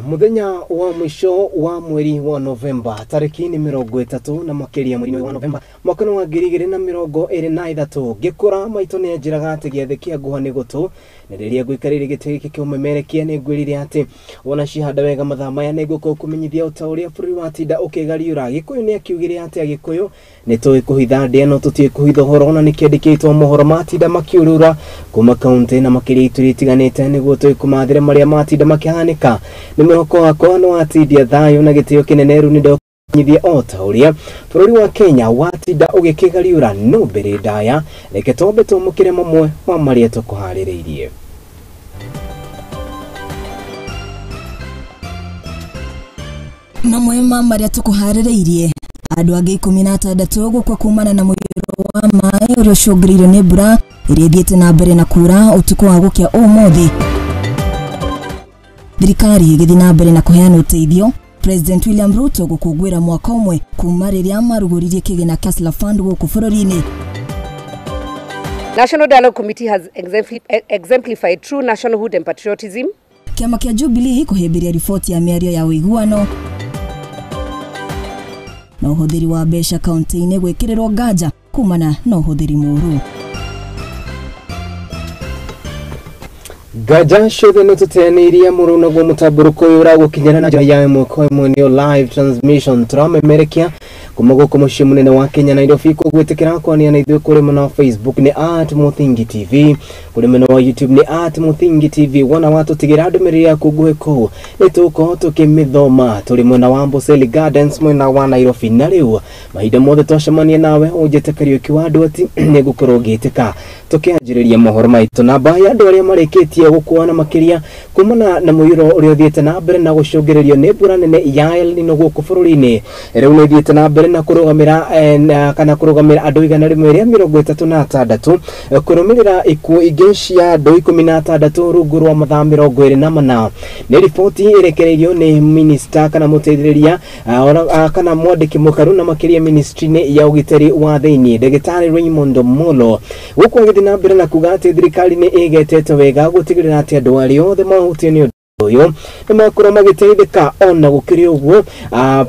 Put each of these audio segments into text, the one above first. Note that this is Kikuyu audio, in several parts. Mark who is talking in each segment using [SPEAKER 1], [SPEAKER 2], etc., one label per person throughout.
[SPEAKER 1] Muthenya wa mwisho wa mweri wa Novemba tariki ni 30 na makiria mweri wa Novemba mwaka wa 2023 ngikura maito ni njiraga ati giathi kia nguha ni gutu na riria nguikarire giti giki kiumemerekia ni ngwirire ati wona cihanda wega mathaa maya ni ngukorwo kumenyithia uta uria bururi watinda ukigariura. Gikuyu ni akiugire ati Agikuyu ni tui kuhitha ndia no tutie kuhitha uhoro na nikiandikitwo mohoro matinda makiurura kuma kaunti na makiria ituri itiganite niguo tui kumathire maria matinda makihanika. Ni mwihoko wakwa no watindia thayo na gitio kinene ru ni nyithie o ta uria bururi wa Kenya watinda ugikigariura no mbere ndaya. Reke twambe tumukire mamwe ma maria tukuhaririirie.
[SPEAKER 2] Mamwe ma maria tukuhaririirie: andu angi 16 gukua kumana na muiyuro wa maĩ ũrĩa ũcũngĩrĩirio nĩ mbura ĩrĩa ĩthiĩte na mbere na kura ũtukũ wa gũkĩa ũmũthĩ. Thirikari ĩgĩthiĩ na mbere na kũheana ũteithio. President William Ruto gũkũngũĩra mwaka ũmwe kuma rĩrĩa marugũririe kĩgĩna kĩa Hustler Fund gũkũ bũrũri-inĩ.
[SPEAKER 3] National Dialogue Committee has exemplified true nationhood and patriotism.
[SPEAKER 2] Kĩama kĩa Jubilee kũhĩmbĩria riboti ya mĩario ya ũiguano na ũhũthĩri wa mbeca kaunti-inĩ gwĩkĩrĩrwo nganja kumana na ũhũthĩri mũũru.
[SPEAKER 1] Nganja ciothe nĩ tũteanĩirie mũrũ naguo mũtambũrũko ũyũ ũragũkinyĩra na njĩra ya ĩmwe kwa ĩmwe nĩyo live transmission. Tũramemerekia kuma gũkũ mũciĩ mũnene wa Kenya Nairobi. Kũgwĩtĩkĩra kwania na ithuĩ kũrĩ mwena wa Facebook nĩ @MuthingiTV, kũrĩ mwena wa YouTube nĩ @MuthingiTV. Wona watũtigĩra ndũmĩrĩri yaku nguhĩ kũu nĩ tũgũkorwo tũkĩmĩthoma. Tũrĩ mwena wa Amboseli Gardens mwena wa Nairobi. Na rĩu mahinda mothe twacemania nawe ũnjĩte Kariũki wa Ndwati nĩ ngũkorwo ngĩtĩka. Tũkĩanjĩrĩria mohoro maitũ namba ya andũ arĩa marĩkĩtie gũkua na makĩria kumana na mũiyũro ũrĩa ũthiĩte na mbere na gũcũngĩrĩrio nĩ mbura nene ya El Nino gũkũ bũrũri-inĩ. Rĩu nĩ ĩthiĩte na mbere na kũrũgamĩra kana kũrũgamĩra andũ 136 kũrũmĩrĩra ikuũ ingĩ cia andũ 16 rungu rwa mathaa 24. Nĩ riboti ĩrekereirio nĩ minista kana mũteithĩrĩria kana mwandĩki mũkaru na makĩria ministry-inĩ ya ũgitĩri wa thĩinĩ Ndagĩtarĩ Raymond Molo, gũkũ agĩthiĩ na mbere na kuga atĩ thirikari nĩ ĩgetete wega gũtigĩrĩra atĩ andũ arĩa othe mahutio nĩ ũndũ ũyũ nĩ makorwo magĩteithĩka. Ona gũkĩrĩ ũguo,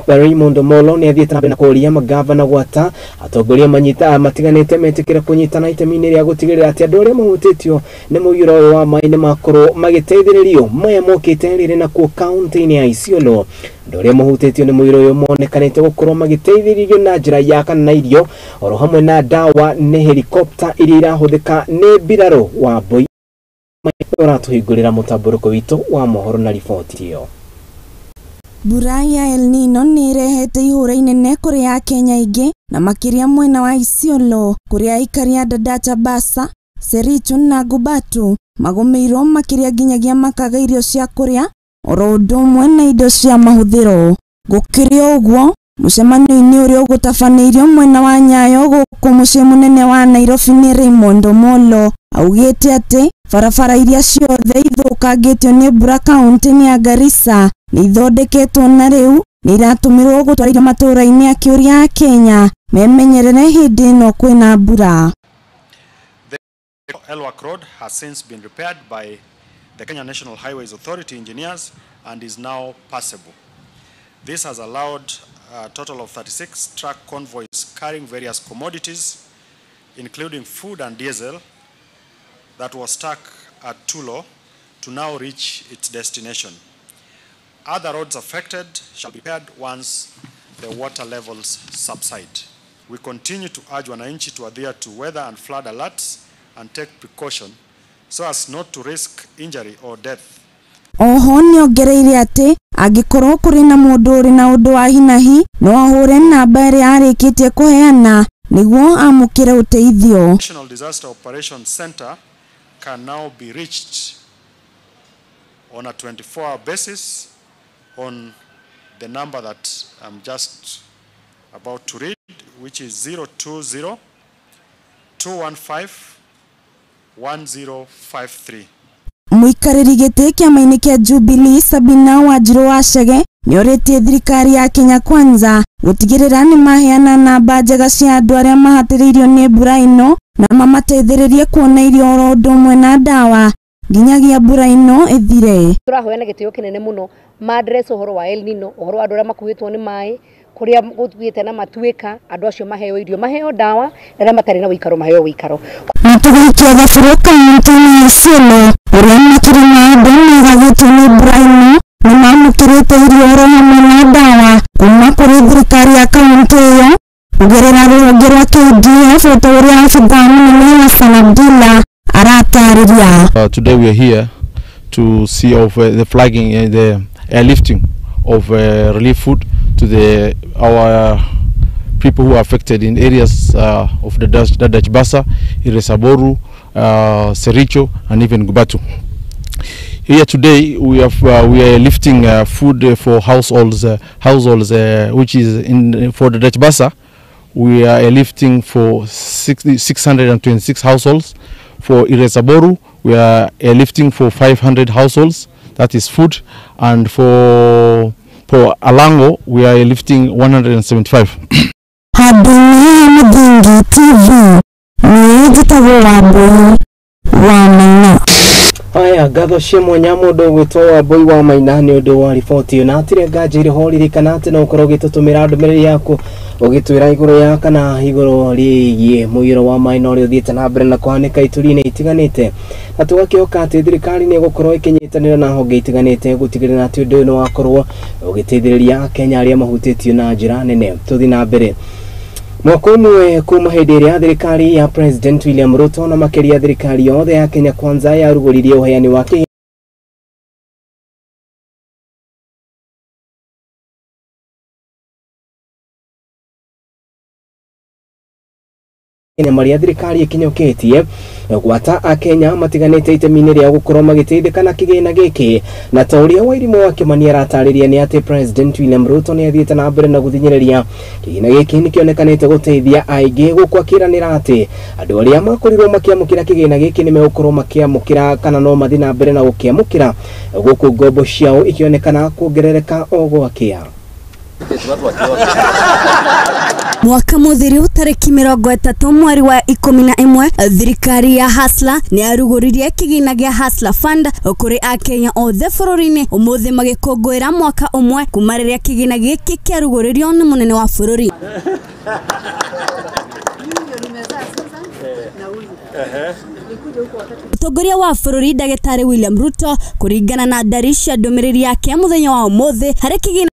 [SPEAKER 1] Raymond Molo nĩ athiĩte na mbere na kũria magavana gwata atongoria manyita matiganĩte metĩkĩre kũnyitana itemi-inĩ rĩa gũtigĩrĩra atĩ andũ arĩa mahutĩtio nĩ mũiyũro ũyũ wa maĩ nĩ makorwo magĩteithĩrĩrio. Maya mokĩte rĩrĩ nakuo kaunti-inĩ ya Isiolo, andũ arĩa mahutĩtio nĩ mũiyũro ũyũ monekanĩte gũkorwo magĩteithĩrĩrio na njĩra ya kana na irio oro hamwe na ndawa nĩ helikopta iria irahũthĩka nĩ mbirarũ wa Mbui ũratũhingũrĩra mũtambũrũko witũ wa mohoro na riboti ĩyo.
[SPEAKER 4] Mbura ya El Nino nĩ ĩrehete ihũra inene kũrĩ Akenya aingĩ na makĩria mwena wa Isiolo kũrĩa aikari a Dadacha Basa, Sericho na Gubatu magũmĩirwo makĩria nginyagia makaga irio cia kũrĩa oro ũndũ ũmwe na indo cia mahũthĩro. Gũkĩrĩ ũguo, mũcemanio-inĩ ũrĩa ũgũtabanĩirio mwena wa Nyayo gũkũ mũciĩ mũnene wa Nairobi nĩ Raymond Omolo augĩte atĩ barabara iria ciothe ithũkangĩtio nĩ mbura kaunti-inĩ ya Garissa nĩ ithondeketwo na rĩu nĩ iratũmĩrwo gũtwara irio matũũra-inĩ akĩũria Akenya memenyerere hĩndĩ ĩno kwĩna mbura.
[SPEAKER 5] The Elwak Road has since been repaired by the Kenya National Highways Authority engineers and is now passable. This has allowed a total of 36 truck convoys carrying various commodities, including food and diesel, that was stuck at Tulo to now reach its destination. Other roads affected shall be repaired once the water levels subside. We continue to urge wananchi to adhere to weather and flood alerts and take precaution so as not to risk injury or death.
[SPEAKER 4] Oho nĩongereire atĩ angĩkorwo kũrĩ na mũndũ ũrĩ na ũndũ wa hinahi no ahũre namba ĩrĩa arĩkĩtie kũheana nĩguo amũkĩre ũteithio.
[SPEAKER 5] National Disaster Operations Center can now be reached on a 24-hour basis on the number that I'm just about to read, which is 020 215 1053.
[SPEAKER 4] Mũikarĩri gĩtĩ kĩama-inĩ kĩa Jubilee Sabina Wanjiru wa Chege nĩorĩtie thirikari ya Kenya Kwanza gũtigĩrĩra nĩ maheana namba njega cia andũ arĩa mahatĩrĩirio nĩ mbura ĩno na mamateithĩrĩrie kuona irio oro ũndũ ũmwe na ndawa nginyagia mbura ĩno ĩthire.
[SPEAKER 3] Tũrahoya na gĩtĩo kĩnene mũno Ma-address ũhoro wa El Nino, ũhoro wa andũ arĩa makuĩtwo nĩ maĩ, kũrĩa gũthiĩte na matuĩka, andũ acio maheo irio, maheo ndawa, na arĩa matarĩ na ũikaro maheo ũikaro.
[SPEAKER 4] Na tũgaikia gabũrũ kaunti-inĩ ya Isiolo ũrĩa makĩria ma andũ magagĩtwo nĩ mbura ĩno nĩ mamũkĩrĩte irio oro hamwe na ndawa kuma kũrĩ thirikari ya kaunti ĩyo kũgerera rũhonge rwa KDF o ta ũrĩa abithaa mũnene Hassan Abdullah aratarĩria.
[SPEAKER 6] Today we are here to see of the flagging and the airlifting of relief food to the our people who are affected in areas of the Dutch Basa, Iresaboru, Sericho, and even Gubatu. Here today we are lifting food for households, which is in for the Dutch Basa. We are lifting for 626 households. For Iresaboru, we are lifting for 500 households, that is food, and for Alango, we are lifting 175.
[SPEAKER 4] Handũ-inĩ Mũthingi TV niĩ njĩtagwo Wambũi wa Maina.
[SPEAKER 1] Haya, ngatho cia mwanya mũndũ ũgwĩtwo Wambũi wa Maina nĩ ũndũ wa riboti ĩyo, na hatirĩ nganja irĩ ho ririkana atĩ no ũkorwo ũgĩtũtũmĩra ndũmĩrĩri yaku ũgĩtwĩra igũrũ ya kana igũrũ rĩgiĩ mũiyũro wa maĩ na ũrĩa ũthiĩte na mbere na kũhanĩka ituri-inĩ itiganĩte, na tũgakĩhoka atĩ thirikari nĩ ĩgũkorwo ĩkĩnyitanĩra na honge itiganĩte gũtigĩrĩra atĩ ũndũ ũyũ nĩ wakorwo ũgĩteithĩrĩria Akenya arĩa mahutĩtio na njĩra nene. Tũthiĩ na mbere. Mwaka ũmwe kuma hĩndĩ ĩrĩa thirikari ya President William Ruto na makĩria thirikari yothe ya Kenya Kwanza yarugũririe ũheani wa Kenya marĩa thirikari ĩkinyũkĩtie gwata akenya matiganĩte itemi-inĩ rĩa gũkorwo magĩteithĩka na kĩgĩna gĩkĩ, na ta ũrĩa Wairimũ wa Kĩmani aratarĩria nĩ atĩ President William Ruto nĩ athiĩte na mbere na gũthinyĩrĩria kĩgĩna gĩkĩ nĩkĩonekanĩte gũteithia aingĩ, gũkũ akĩranĩra atĩ andũ arĩa makorirwo makĩamũkĩra kĩgĩna gĩkĩ nĩ megũkorwo makĩamũkĩra kana no mathiĩ na mbere na gũkĩamũkĩra, gũkũ ngombo ciao ikĩonekana kuongerereka o gwakĩa.
[SPEAKER 2] Mwaka mũthiru tarĩki 30 mweri wa 11 thirikari ya Hustler nĩ yarugũririe kĩgĩna gĩa Hustler Fund kũrĩ akenya othe bũrũri-inĩ ũmũthĩ magĩkũngũĩra mwaka ũmwe kuma rĩrĩa kĩgĩna gĩkĩ kĩarugũririo nĩ mũnene wa bũrũri. Mũtongoria wa bũrũri Ndagĩtarĩ William Ruto kũringana na ndari cia ndũmĩrĩri yake mũthenya wa ũmũthĩ harĩ kĩgĩna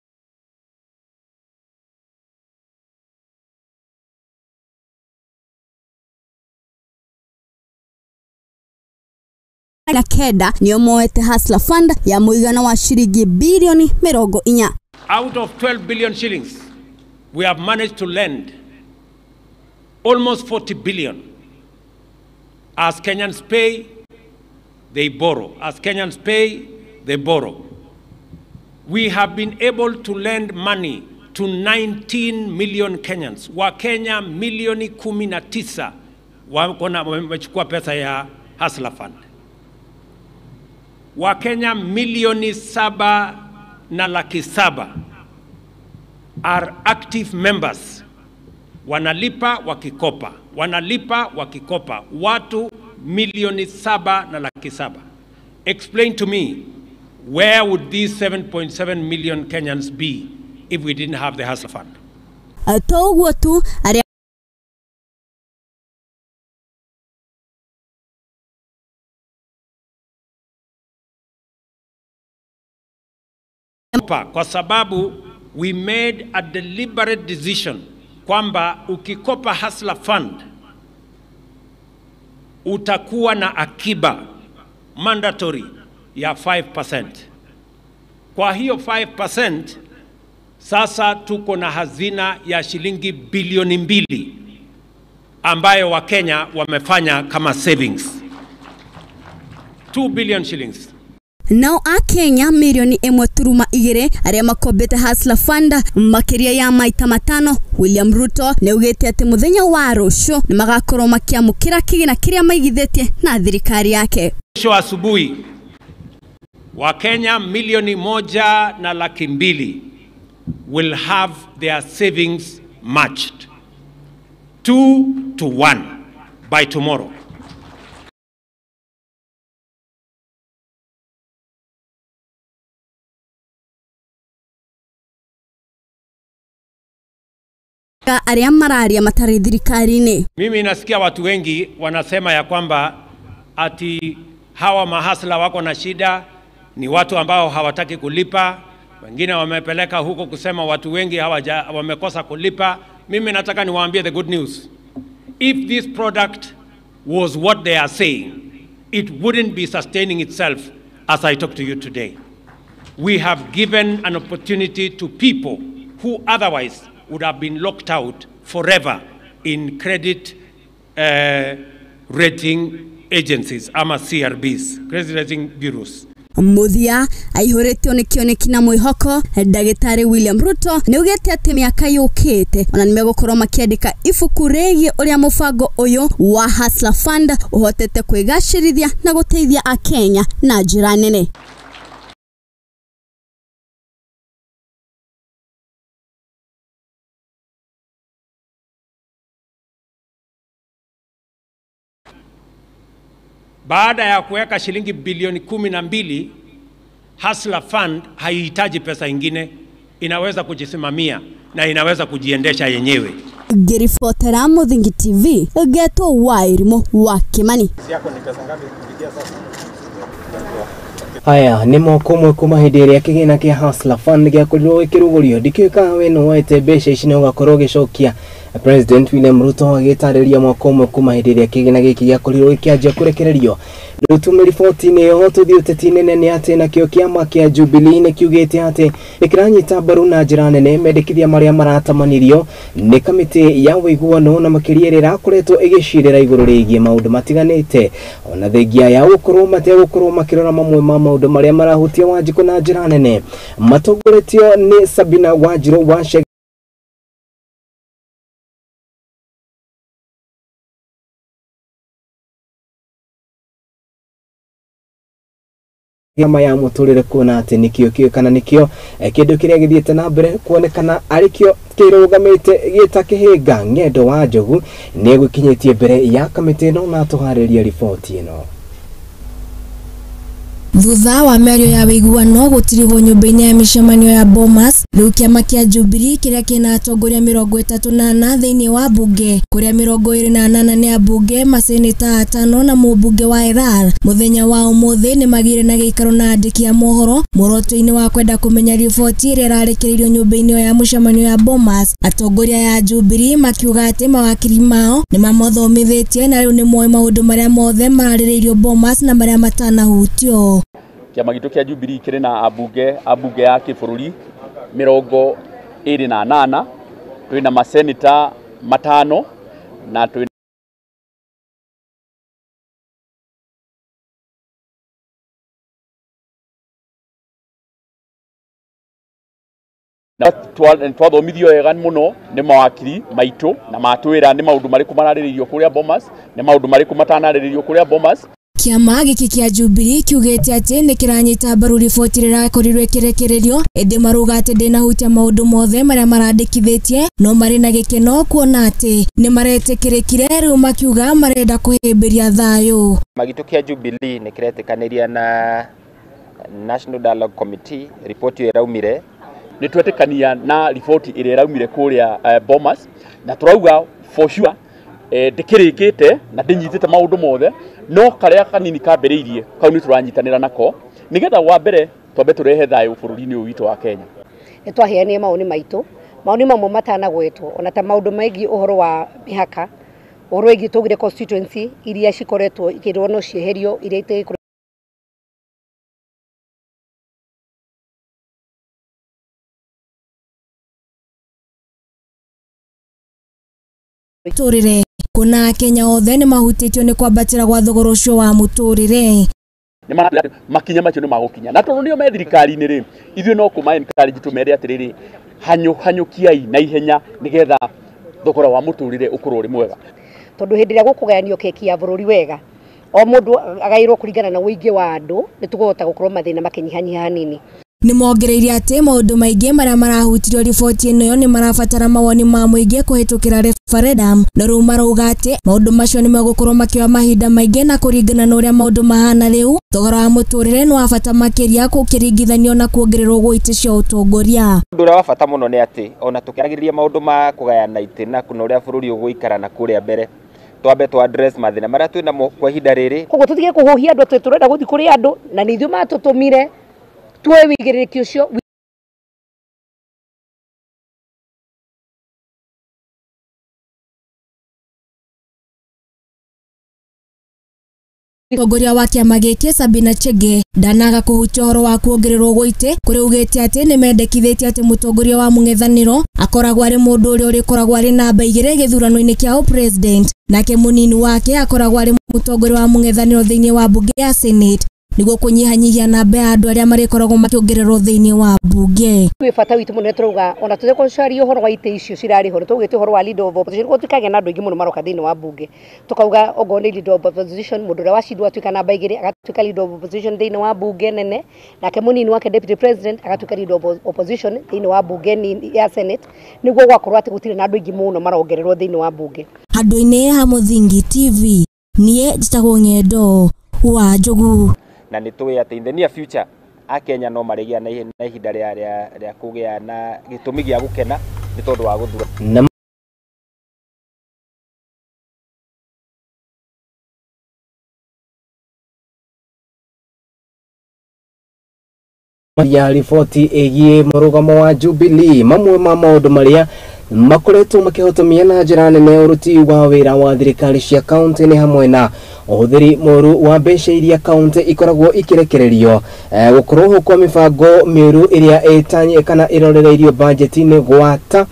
[SPEAKER 2] na kenda nĩo moete Hustler Fund ya mũigana wa ciringi bilioni 40.
[SPEAKER 7] Out of 12 billion shillings, we have managed to lend almost 40 billion. As Kenyans pay, they borrow. As Kenyans pay, they borrow. We have been able to lend money to 19 million Kenyans. Wakenya milioni 19 wamechukua pesa ya Hustler Fund. Wakenya milioni 7,700,000 are active members. Wanalipa wakikopa, wanalipa wakikopa. Watu milioni 7,700,000. Explain to me, where would these 7.7 million Kenyans be if we didn't have the Hustler Fund?
[SPEAKER 2] To ũguo tu arĩa
[SPEAKER 7] kwa sababu we made a deliberate decision kwamba ukikopa Hustler Fund utakuwa na akiba mandatory ya 5%. Kwa hiyo 5% sasa tuko na hazina ya shilingi bilioni 2 ambayo Wakenya wamefanya kama savings. 2 billion shillings.
[SPEAKER 2] Nao akenya milioni 1.2 arĩa makombete Hustler Fund makĩria ya maita 5. William Ruto nĩaugĩte atĩ mũthenya wa rũciũ nĩmagakorwo makĩamũkĩra kĩgĩna kĩrĩa maigithĩtie na thirikari yake.
[SPEAKER 7] Kesho asubuhi Wakenya milioni 1,200,000 will have their savings matched 2 to 1 by tomorrow.
[SPEAKER 2] Arĩa mararia matarĩ thirikari-inĩ.
[SPEAKER 7] Mimi nasikia watu wengi wanasema ya kwamba ati hawa mahasla wako na shida, ni watu ambao hawataki kulipa, wengine wamepeleka huko kusema watu wengi wamekosa kulipa. Mimi nataka niwaambie the good news. If this product was what they are saying, it wouldn't be sustaining itself as I talk to you today. We have given an opportunity to people who otherwise would have been locked out forever in credit rating agencies, ama CRBs, credit rating bureaus.
[SPEAKER 2] Muthia aihũrĩtio nĩ kĩoneki na mwĩhoko Ndagĩtarĩ William Ruto nĩaugĩte atĩ mĩaka yũkĩte ona nĩmegũkorwo makĩandĩka ibuku rĩgiĩ ũrĩa mũbango ũyũ wa Hustler Fund ũhotete kwĩgacĩrithia na gũteithia Akenya na njĩra nene.
[SPEAKER 7] Baada ya kuweka shilingi bilioni 12, Hustler Fund haihitaji pesa ingine, inaweza kujisimamia na inaweza kujiendesha yenyewe.
[SPEAKER 2] Ngĩribotera Muthingi TV, Getwo Wairimu wa Kimani.
[SPEAKER 1] Haya nĩ moko mwe kuma hĩndĩ ĩrĩa kĩgĩna kĩa Hustler Fund gĩakorirwo gĩkĩrugũrio. Ndikĩũĩ kana we nĩ woete mbeca ici na ũgakorwo ũgĩcokia. President William Ruto agĩtarĩria mwaka ũmwe kuma hĩndĩ ĩrĩa kĩgĩna gĩkĩ gĩakorirwo gĩkĩanjia kũrekererio. Rĩu tume riboti-inĩ ĩyo tũthiĩ ũteti-inĩ nĩ atĩ nakĩo kĩama kĩa Jubilee nĩ kiugĩte atĩ nĩ kĩranyita mbaru na njĩra nene mendekithia marĩa maratamanirio nĩ kamĩtĩ ya ũiguano na makĩria ĩrĩa ĩrakoretwo ĩgĩcirĩra igũrũ rĩgiĩ maũndũ matiganĩte, ona thengia ya gũkorwo mategũkorwo makĩrora mamwe ma maũndũ marĩa marahutia Wanjikũ na njĩra nene. Matongoretio nĩ Sabina Wanjirũ wa gĩama ya mũtũrĩre kuona atĩ nĩkĩo kĩo kana nĩkĩo kĩndũ kĩrĩa gĩthiĩte na mbere kuonekana arĩkĩo kĩrũgamĩte gĩta kĩhĩnga. Ng'endo wa Njogu nĩ egũkinyĩtie mbere ya kamĩtĩ ĩno na tũharĩrie riboti ĩno.
[SPEAKER 4] Thutha wa mĩario ya ũiguano gũtirihwo nyũmba-inĩ ya mĩcemanio ya Bomas, rĩu kĩama kĩa Jubilee kĩrĩa kĩna atongoria 34 thĩinĩ wa mbunge, kũrĩa 28 nĩ ambunge, maseneta 5 na mũmbunge wa Erar. Mũthenya wa ũmũthĩ nĩmagĩire na gĩikaro na andĩki a mohoro muoroto-inĩ wa kwenda kũmenya riboti ĩrĩa ĩrarekereirio nyũmba-inĩ ya mũcemanio ya Bomas. Atongoria ya Jubilee makiuga atĩ mawakiri mao nĩmamathomithĩtie na rĩu nĩmoĩ maũndũ marĩa mothe mararĩrĩirio Bomas na marĩa matanahutio.
[SPEAKER 8] Kĩama gitũ kĩa Jubilee kĩrĩ na ambunge ya kĩbũrũri 28, twĩna maseneta 5 na twĩna twathomithio wega mũno nĩ mawakiri maitũ na matwĩra nĩ maũndũ marĩkũ mararĩrĩirio kũrĩa Bomas, nĩ maũndũ marĩkũ matanarĩrĩirio kũrĩa Bomas.
[SPEAKER 4] Kĩama gĩkĩ kĩa Jubilee kiugĩte atĩ nĩ kĩranyita mbaru riboti ĩrĩa ĩrakorirwo ĩkĩrekererio, ĩndĩ marauga atĩ ndĩnahutia maũndũ mothe marĩa marandĩkithĩtie, no marĩ na gĩkeno kuona atĩ nĩ maretĩkĩrĩkire, rĩu makiuga marenda kũhĩmbĩria thayũ.
[SPEAKER 9] Kĩama gitũ kĩa Jubilee nĩ kĩretĩkanĩria na National Dialogue Committee riboti ĩyo ĩraumire.
[SPEAKER 8] Nĩ twetĩkania na riboti ĩrĩa ĩraumire kũrĩa Bomas na tũrauga for sure ndĩkĩrĩkĩte na ndĩnyitĩte maũndũ mothe, no karĩa kanini kambĩrĩirie kau nĩ tũranyitanĩra nako nĩgetha wa mbere twambe tũrehe thayũ bũrũri-inĩ ũyũ witũ wa Kenya.
[SPEAKER 3] Nĩ twaheanire mawoni maitũ, mawoni mamwe matanagwetwo ona ta maũndũ megiĩ ũhoro wa mĩhaka, ũhoro wĩgiĩ tũgire constituency iria cikoretwo ikĩrwo no cieherio iria itegũkorwo
[SPEAKER 4] Mũtũrĩre kuna Akenya othe nĩ mahutĩtio nĩ kwambatĩra gwa thogora ũcio wa mũtũrĩre.
[SPEAKER 8] Makinya macio nĩ magũkinya na tondũ nĩo me thirikari-inĩ rĩ, ithuĩ no kũma encourage tũmere atĩrĩrĩ, hanyũkiai na ihenya nĩgetha thogora wa mũtũrĩre ũkorwo ũrĩ mwega.
[SPEAKER 3] Tondũ hĩndĩ ĩrĩa gũkũgayanio keki ya bũrũri wega, o mũndũ agaĩrwo kũringana na ũingĩ wa andũ, nĩ tũkũhota gũkorwo mathĩna makĩnyihanyiha hanini.
[SPEAKER 4] Nĩ mongereire atĩ maũndũ maingĩ marĩa marahutirio riboti-inĩ ĩyo nĩ marabatara mawoni ma mũingĩ kũhĩtũkĩra referendum, na rĩu marauga atĩ maũndũ macio nĩ megũkorwo makĩoya mahinda maingĩ na kũringana na ũrĩa maũndũ mahana rĩu thogora wa mũtũrĩre nĩ wa bata makĩria gũkĩringithanio na kuongererwo gwa itĩ cia ũtongoria.
[SPEAKER 9] Ũndũ ũrĩa wa bata mũno nĩ atĩ ona tũkĩaragĩrĩria maũndũ ma kũgayana itĩ na ũrĩa bũrũri ũgũikara na kũrĩa mbere, twambe twa address mathĩna marĩa twĩ namo kwa ihinda rĩrĩ.
[SPEAKER 3] Koguo tũtige kũhũhia andũ atĩ tũrenda gũthiĩ kũrĩ andũ na nĩ ithuĩ matũtũmire tuoe wĩigĩrĩrĩki ũcio.
[SPEAKER 4] Mũtongoria wa kĩama gĩkĩ Sabina Chege ndanaga kũhutia ũhoro wa kuongererwo gwa itĩ kũrĩa augĩte atĩ nĩmendekithĩtie atĩ mũtongoria wa mũng'ethanĩro akoragwo arĩ mũndũ ũrĩa ũrĩkoragwo arĩ namba 2 gĩthurano-inĩ kĩa ũpresident, nake mũnini wake akoragwo arĩ mũtongoria wa mũng'ethanĩro thĩinĩ wa mbunge ya Senate nĩguo kũnyihanyihia namba ya andũ arĩa marĩkoragwo makĩongererwo thĩinĩ wa mbunge.
[SPEAKER 3] Gwĩ bata witũ mũno tũrauga ona tũtekũcaria ũhoro wa itĩ icio cirarĩ ho, tũgĩte ũhoro wa leader of opposition gũtuĩkagĩa na andũ aingĩ mũno maroka thĩinĩ wa mbunge, tũkauga okorwo nĩ leader of opposition mũndũ ũrĩa wacindwo atuĩka namba 2 agatuĩka leader of opposition thĩinĩ wa mbunge nene, nake mũnini wake deputy president agatuĩka leader of opposition thĩinĩ wa mbunge ya Senate, nĩguo gwakorwo atĩ gũtirĩ na andũ aingĩ mũno marongererwo thĩinĩ wa mbunge.
[SPEAKER 4] Handũ-inĩ ha Mũthingi TV, niĩ njĩtagwo Ng'endo wa Njogu.
[SPEAKER 9] Na nĩ tũĩ atĩ in the near future Akenya no marĩgĩa na ihinda rĩa kũgĩa na gĩtũmi gĩa gũkena nĩ tondũ wa gũthura.
[SPEAKER 1] Ya riboti ĩgiĩ mũrũgamo wa Jubilee, mamwe ma maũndũ marĩa makoretwo makĩhotomia na njĩra nene ũruti wa wĩra wa thirikari cia kaunti nĩ hamwe na ũhũthĩri mũru wa mbeca iria kaunti ikoragwo ikirekererio, gũkorwo kwa mĩbango mĩũru ĩrĩa ĩtanye kana ĩrorereirio bajeti-inĩ gwata,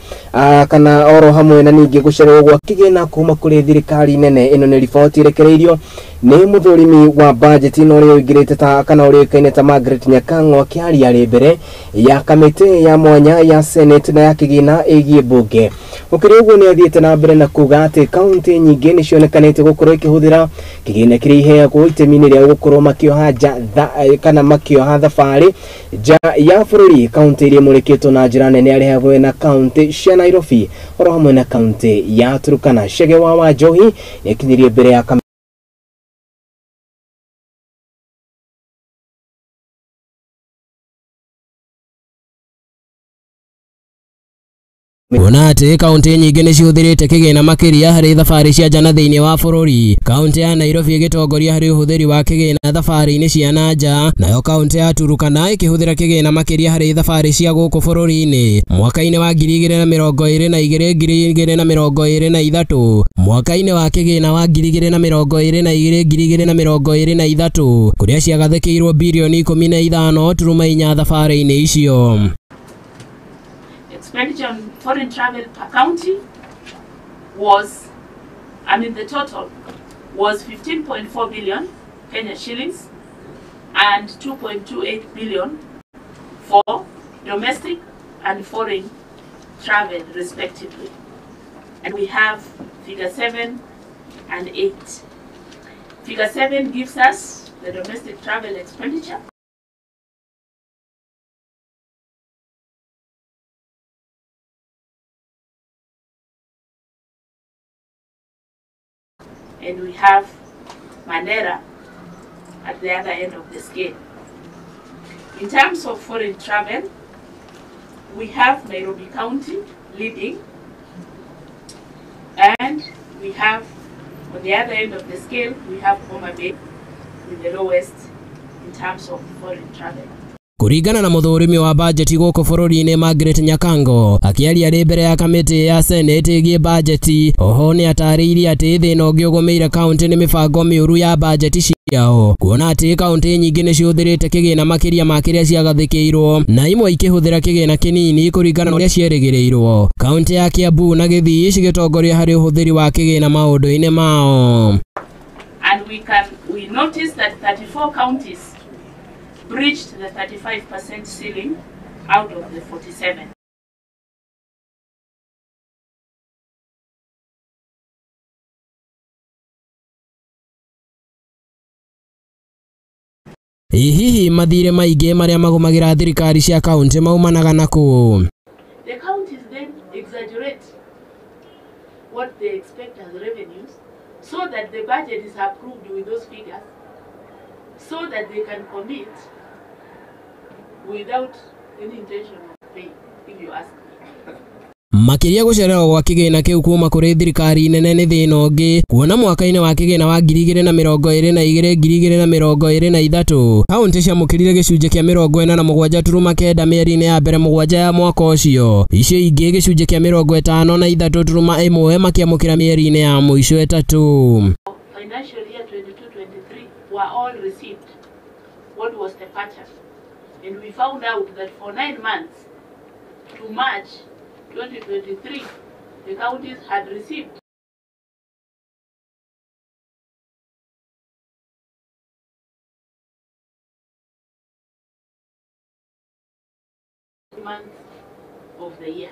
[SPEAKER 1] kana oro hamwe na ningĩ gũcererwo gwa kĩgĩna kuma kũrĩ thirikari nene. Ĩno nĩ riboti ĩrekereirio nĩ mũthũrimi wa bajeti na ũrĩa ũingĩrĩte ta kana ũrĩa ũĩkaine ta Margaret Nyakang'o akĩaria arĩ mbere ya kamĩtĩ ya mwanya ya Senate na ya kĩgĩna ĩgiĩ mbunge. Gũkĩrĩ ũguo nĩ athiĩte na mbere na kuga atĩ kaunti nyingĩ nĩ cionekanĩte gũkorwo ikĩhũthĩra kĩgĩna kĩrĩa iheagwo itemi-inĩ rĩa gũkorwo makĩoha nja kana makĩoha thabarĩ nja ya bũrũri. Kaunti iria imũrĩkĩtwo na njĩra nene arĩ hamwe na kaunti cia Nairobi oro hamwe na kaunti ya Turkana. Chege wa Wanjohi nĩakinyirie mbere ya
[SPEAKER 10] Kuona atĩ kaunti nyingĩ nĩ cihũthĩrĩte kĩgĩna makĩria harĩ thabarĩ cia nja na thĩinĩ wa bũrũri, kaunti ya Nairobi ĩgĩtongoria harĩ ũhũthĩri wa kĩgĩna thabarĩ-inĩ cia na nja, nayo kaunti ya Turkana ĩkĩhũthĩra kĩgĩna makĩria harĩ thabarĩ cia gũkũ bũrũri-inĩ. Mwaka-inĩ wa 2022 2023, mwaka-inĩ wa kĩgĩna wa 2022 2023, kũrĩa ciagathĩkĩirwo birioni 15.4 thabarĩ-inĩ icio.
[SPEAKER 11] Expenditure on foreign travel per county was, the total was 15.4 billion Kenya shillings and 2.28 billion for domestic and foreign travel respectively. And we have figure 7 and 8. Figure 7 gives us the domestic travel expenditure. And we have Mandera at the other end of the scale. In terms of foreign travel, we have Nairobi County leading, and we have, on the other end of the scale, we have Homa Bay with the lowest in terms of foreign travel.
[SPEAKER 10] Kũringana na mũthũrimi wa bajeti gũkũ bũrũri-inĩ Margaret Nyakango akĩaria arĩ mbere ya kamĩtĩ ya Senate ĩgiĩ bajeti, oho nĩ atarĩirie atĩ thĩna ũngĩ ũgũmĩire kaunti nĩ mĩbango mĩũru ya bajeti ciao, kuona atĩ kaunti nyingĩ nĩ cihũthĩrĩte kĩgĩna makĩria ma kĩrĩa ciagathĩkĩirwo na imwe ikĩhũthĩra kĩgĩna kĩnini kũringana na ũrĩa cierĩgĩrĩirwo. Kaunti ya Kiambu na Gĩthii cigĩtongoria harĩ ũhũthĩri wa kĩgĩna maũndũ-inĩ mao.
[SPEAKER 11] And we notice that 34 counties breached the 35% ceiling out of the 47.
[SPEAKER 10] Hihi mathirĩ maingĩ marĩa magũmagĩra thirikari cia kaunti maumanaga na kũ?
[SPEAKER 11] The counties then exaggerate what they expect as revenues so that the budget is approved with those figures so that they can commit without any intention of paying, if you ask me.
[SPEAKER 10] Makĩria gũcererwo gwa kĩgĩna kĩu kuma kũrĩ thirikari nene nĩ thĩna ũngĩ, kuona mwaka-inĩ wa kĩgĩna wa 2022 2023 kaunti ciamũkĩrire gĩcunjĩ kĩa 47.9 mĩeri-inĩ ya mbere 7 ya mwaka ũcio, icio ingĩ gĩcunjĩ kĩa 53.1 makĩamũkĩra mĩeri-inĩ ya mũico 3.
[SPEAKER 11] Financial year 22-23 were all received. What was the pattern? And we found out that for 9 months to March 2023, the counties had received months of the year.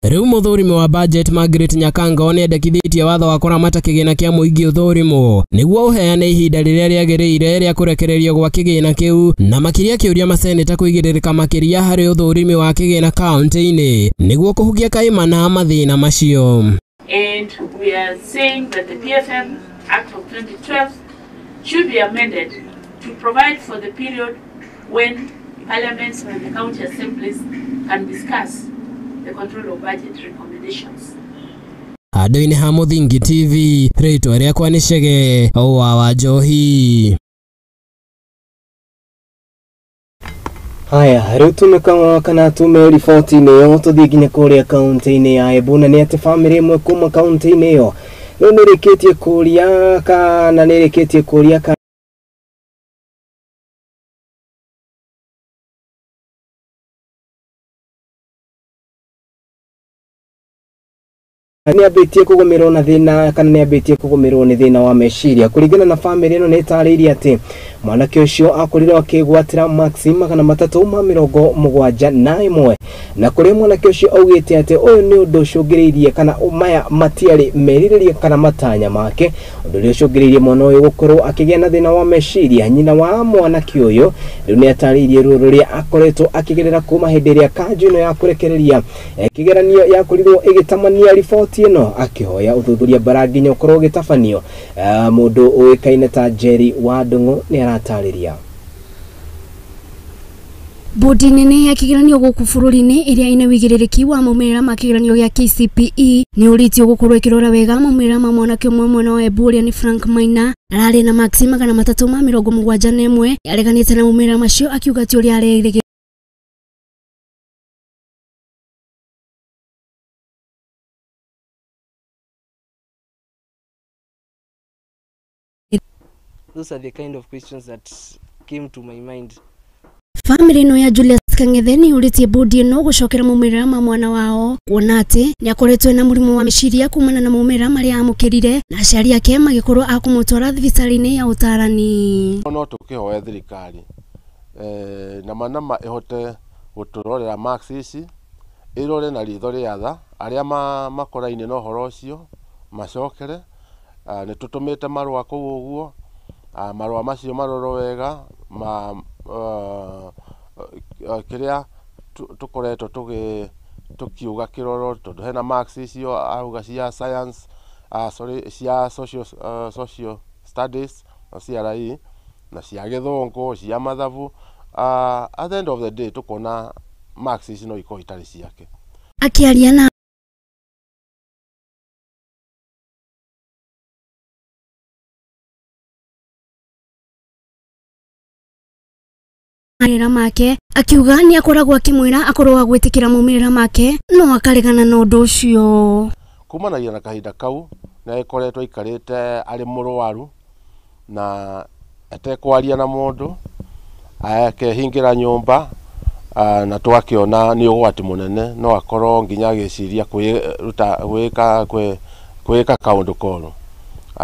[SPEAKER 10] Rĩu mũthũrimi wa budget Margaret Nyakango nĩendekithĩtie watho wa kũramata kĩgĩna kĩa mũingĩ ũthũrimwo nĩguo ũheane ihinda rĩrĩa rĩagĩrĩire rĩa kũrekererio gwa kĩgĩna kĩu, na makĩria kĩũria maseneta kũigĩrĩrĩka makĩria harĩ ũthũrimi wa kĩgĩna kaunti-inĩ nĩguo kũhukia kaimana mathĩna macio.
[SPEAKER 11] And we are saying that the PFM Act of 2012 should be amended to provide for the period when parliaments and the county assemblies can discuss the control of budget recommendations.
[SPEAKER 10] Handũ-inĩ ha Mũthingi TV, rĩtwa rĩakwa nĩ Chege wa Njohi.
[SPEAKER 1] Haya, rĩu tume kana tume riboti-inĩ ĩyo tũthiĩ nginya kũrĩa kaunti-inĩ ya Embu, na nĩ atĩ bamĩrĩ ĩmwe kuma kaunti-inĩ ĩyo rĩu nĩrĩkĩtie kũria kana nĩrĩkĩtie kũria kana nĩambĩtie kũgũmĩrwo na thĩna kana nĩambĩtie kũgũmĩrwo nĩ thĩna wa meciria. Kũringana na bamĩrĩ ĩno nĩtarĩirie atĩ mwanake ũcio akorirwo akĩgwatĩra maxi 371 na kũrĩa mwanake ũcio augĩte atĩ ũyũ nĩ ũndũ ũcũngĩrĩirie kana maya matiarĩ merirĩria kana matanya make, ũndũ ũrĩa ũcũngĩrĩirie mwana ũyũ gũkorwo akĩgĩa na thĩna wa meciria. Nyina wa mwanake ũyũ rĩu nĩatarĩirie ruo rũrĩa akoretwo akĩgerera kuma hĩndĩ ĩrĩa kanjũ ĩno ya kũrekereria kĩgeranio yakorirwo ĩgĩtamania riboti ĩno, akĩhoya ũthuthuria bara nginya ũkorwo ũgĩtabanio. Mũndũ ũĩkaine ta Jerry wa Ndung'u nĩ aratarĩria.
[SPEAKER 2] Bodi nene ya kĩgeranio gũkũ bũrũri-inĩ ĩrĩa ĩna wĩigĩrĩrĩki wa maumĩrĩra ma kĩgeranio gĩa KCPE nĩ ũrĩtio gũkorwo ĩkĩrora wega maumĩrĩra ma mwanake ũmwe mwena wa Embu ũrĩa nĩ Frank Maina ararĩ na maxi 371 yareganĩte na maumĩrĩra macio akiuga ti ũrĩa arerĩgĩrĩire.
[SPEAKER 12] Those are the kind of questions that came to my mind.
[SPEAKER 2] Famĩlĩ ĩno ya Julius Kang'ethe nĩ yũrĩtie bodi ĩno gũcokera maumĩrĩra ma mwana wao kuona atĩ nĩakoretwo na mũrimũ wa meciria kumana na maumĩrĩra marĩa amũkĩrire na aciari ake magĩkorwo a kũmũtwara thibitarĩ-inĩ ya ũtarani.
[SPEAKER 13] No tũkĩhoe thirikari nama nama ĩhote gũtũrorera marks ici, ĩrore na ritho rĩa tha arĩa makoraine na ũhoro ũcio macokere. Nĩ tũtũmĩte marũa kũu ũguo, marũa macio marorwo wega ma kĩrĩa tũkoretwo tũkiuga kĩrorwo tondũ hena marks icio auga cia science, sorry, cia social studies na CRE na cia gĩthũngũ cia mathabu. At the end of the day tũkona marks ici no ikorwo itarĩ ciake.
[SPEAKER 2] Akĩaria na maumĩrĩra make akiuga nĩ akoragwo akĩmwĩra akorwo wa gwĩtĩkĩra maumĩrĩra make no akaregana na ũndũ ũcio.
[SPEAKER 13] Kumanagia na kahinda kau nĩ agĩkoretwo aikarĩte arĩ mũrwaru na atekwaria na mũndũ, akehingĩra nyũmba, na twakĩona nĩ ũgwati mũnene, no akorwo nginya agĩciria kwĩruta gwĩka kaũndũ koru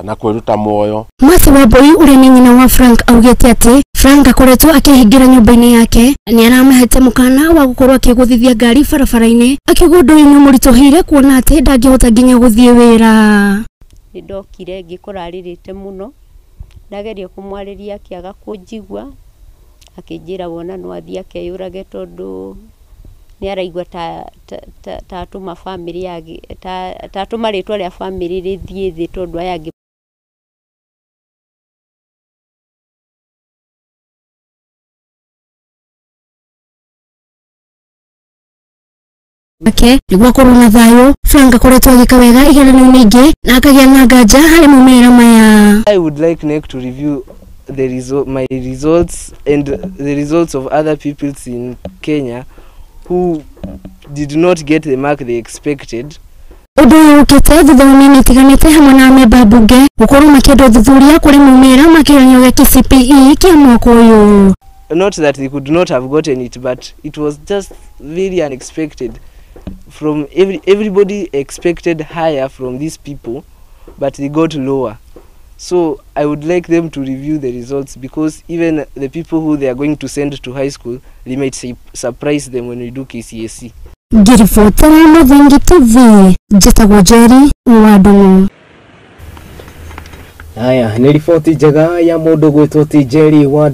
[SPEAKER 13] na kwĩruta muoyo.
[SPEAKER 2] Mercy Wambui ũrĩa nĩ nyina wa Frank augĩte atĩ Frank akoretwo akĩhingĩra nyũmba-inĩ yake nĩ aramũhete mũkana wa gũkorwo akĩgũthithia ngari barabara-inĩ, akiuga ũndũ ũyũ nĩ ũmũritũhĩire kuona atĩ ndangĩhota nginya gũthiĩ wĩra.
[SPEAKER 14] Nĩ ndokire ngĩkora arĩrĩte mũno, ndageria kũmwarĩria akĩaga kũnjigua, Akĩnjĩra wona no athiĩ akeyũrage tondũ nĩ araigua ta atũma bamĩrĩ yake ta atũma rĩtwa rĩa bamĩrĩ rĩthiĩ thĩ tondũ aya angĩ
[SPEAKER 15] ake nĩguo akorwo na thayũ. Frank akoretwo agĩka wega igeranio-inĩ ingĩ na akagĩa na nganja harĩ maumĩrĩra maya.
[SPEAKER 12] I would like NEC to review the result, my results and the results of other pupils in Kenya who did not get the mark they expected.
[SPEAKER 15] Ũndũ ũyũ ũkĩte thutha wa mĩena ĩtiganĩte hamwe na amemba mbunge gũkorwo makĩenda ũthuthuria kũrĩ maumĩrĩra ma kĩgeranio gĩa KCPE kĩa mwaka ũyũ.
[SPEAKER 12] Not that they could not have gotten it, but it was just very unexpected. From everybody expected higher from these people, but they got lower. So I would like them to review the results, because even the people who they are going to send to high school, they might surprise them when we do KCSE.
[SPEAKER 15] Ngĩribotera Mũthingi TV, njĩtagwo Njeri wa Ndung'u.
[SPEAKER 1] Haya, nĩ riboti njega ya mũndũ gwĩtwo ti Njeri wa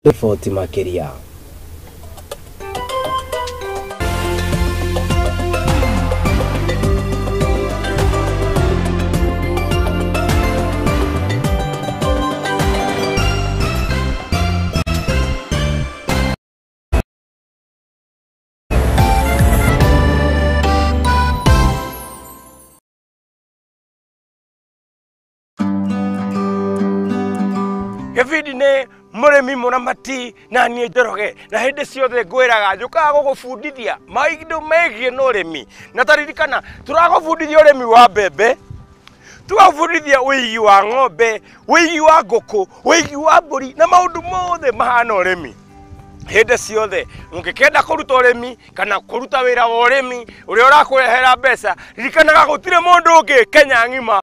[SPEAKER 1] riboti makĩria.
[SPEAKER 16] Gĩbindi nĩ mũrĩmi mũramati na niĩ Njoroge, na hĩndĩ ciothe ngwĩraga njũkaga gũgũbundithia maũndũ megiĩ na ũrĩmi, na taririkana tũragũbundithia ũrĩmi wa mbembe, tũgagũbundithia ũigi wa ng'ombe, ũigi wa ngũkũ, ũigi wa mbũri na maũndũ mothe mahana ũrĩmi. Hĩndĩ ciothe ũngĩkenda kũruta ũrĩmi kana kũruta wĩra wa ũrĩmi ũrĩa ũrakũrehera mbeca, ririkanaga gũtirĩ mũndũ ũngĩ Kenya ng'ima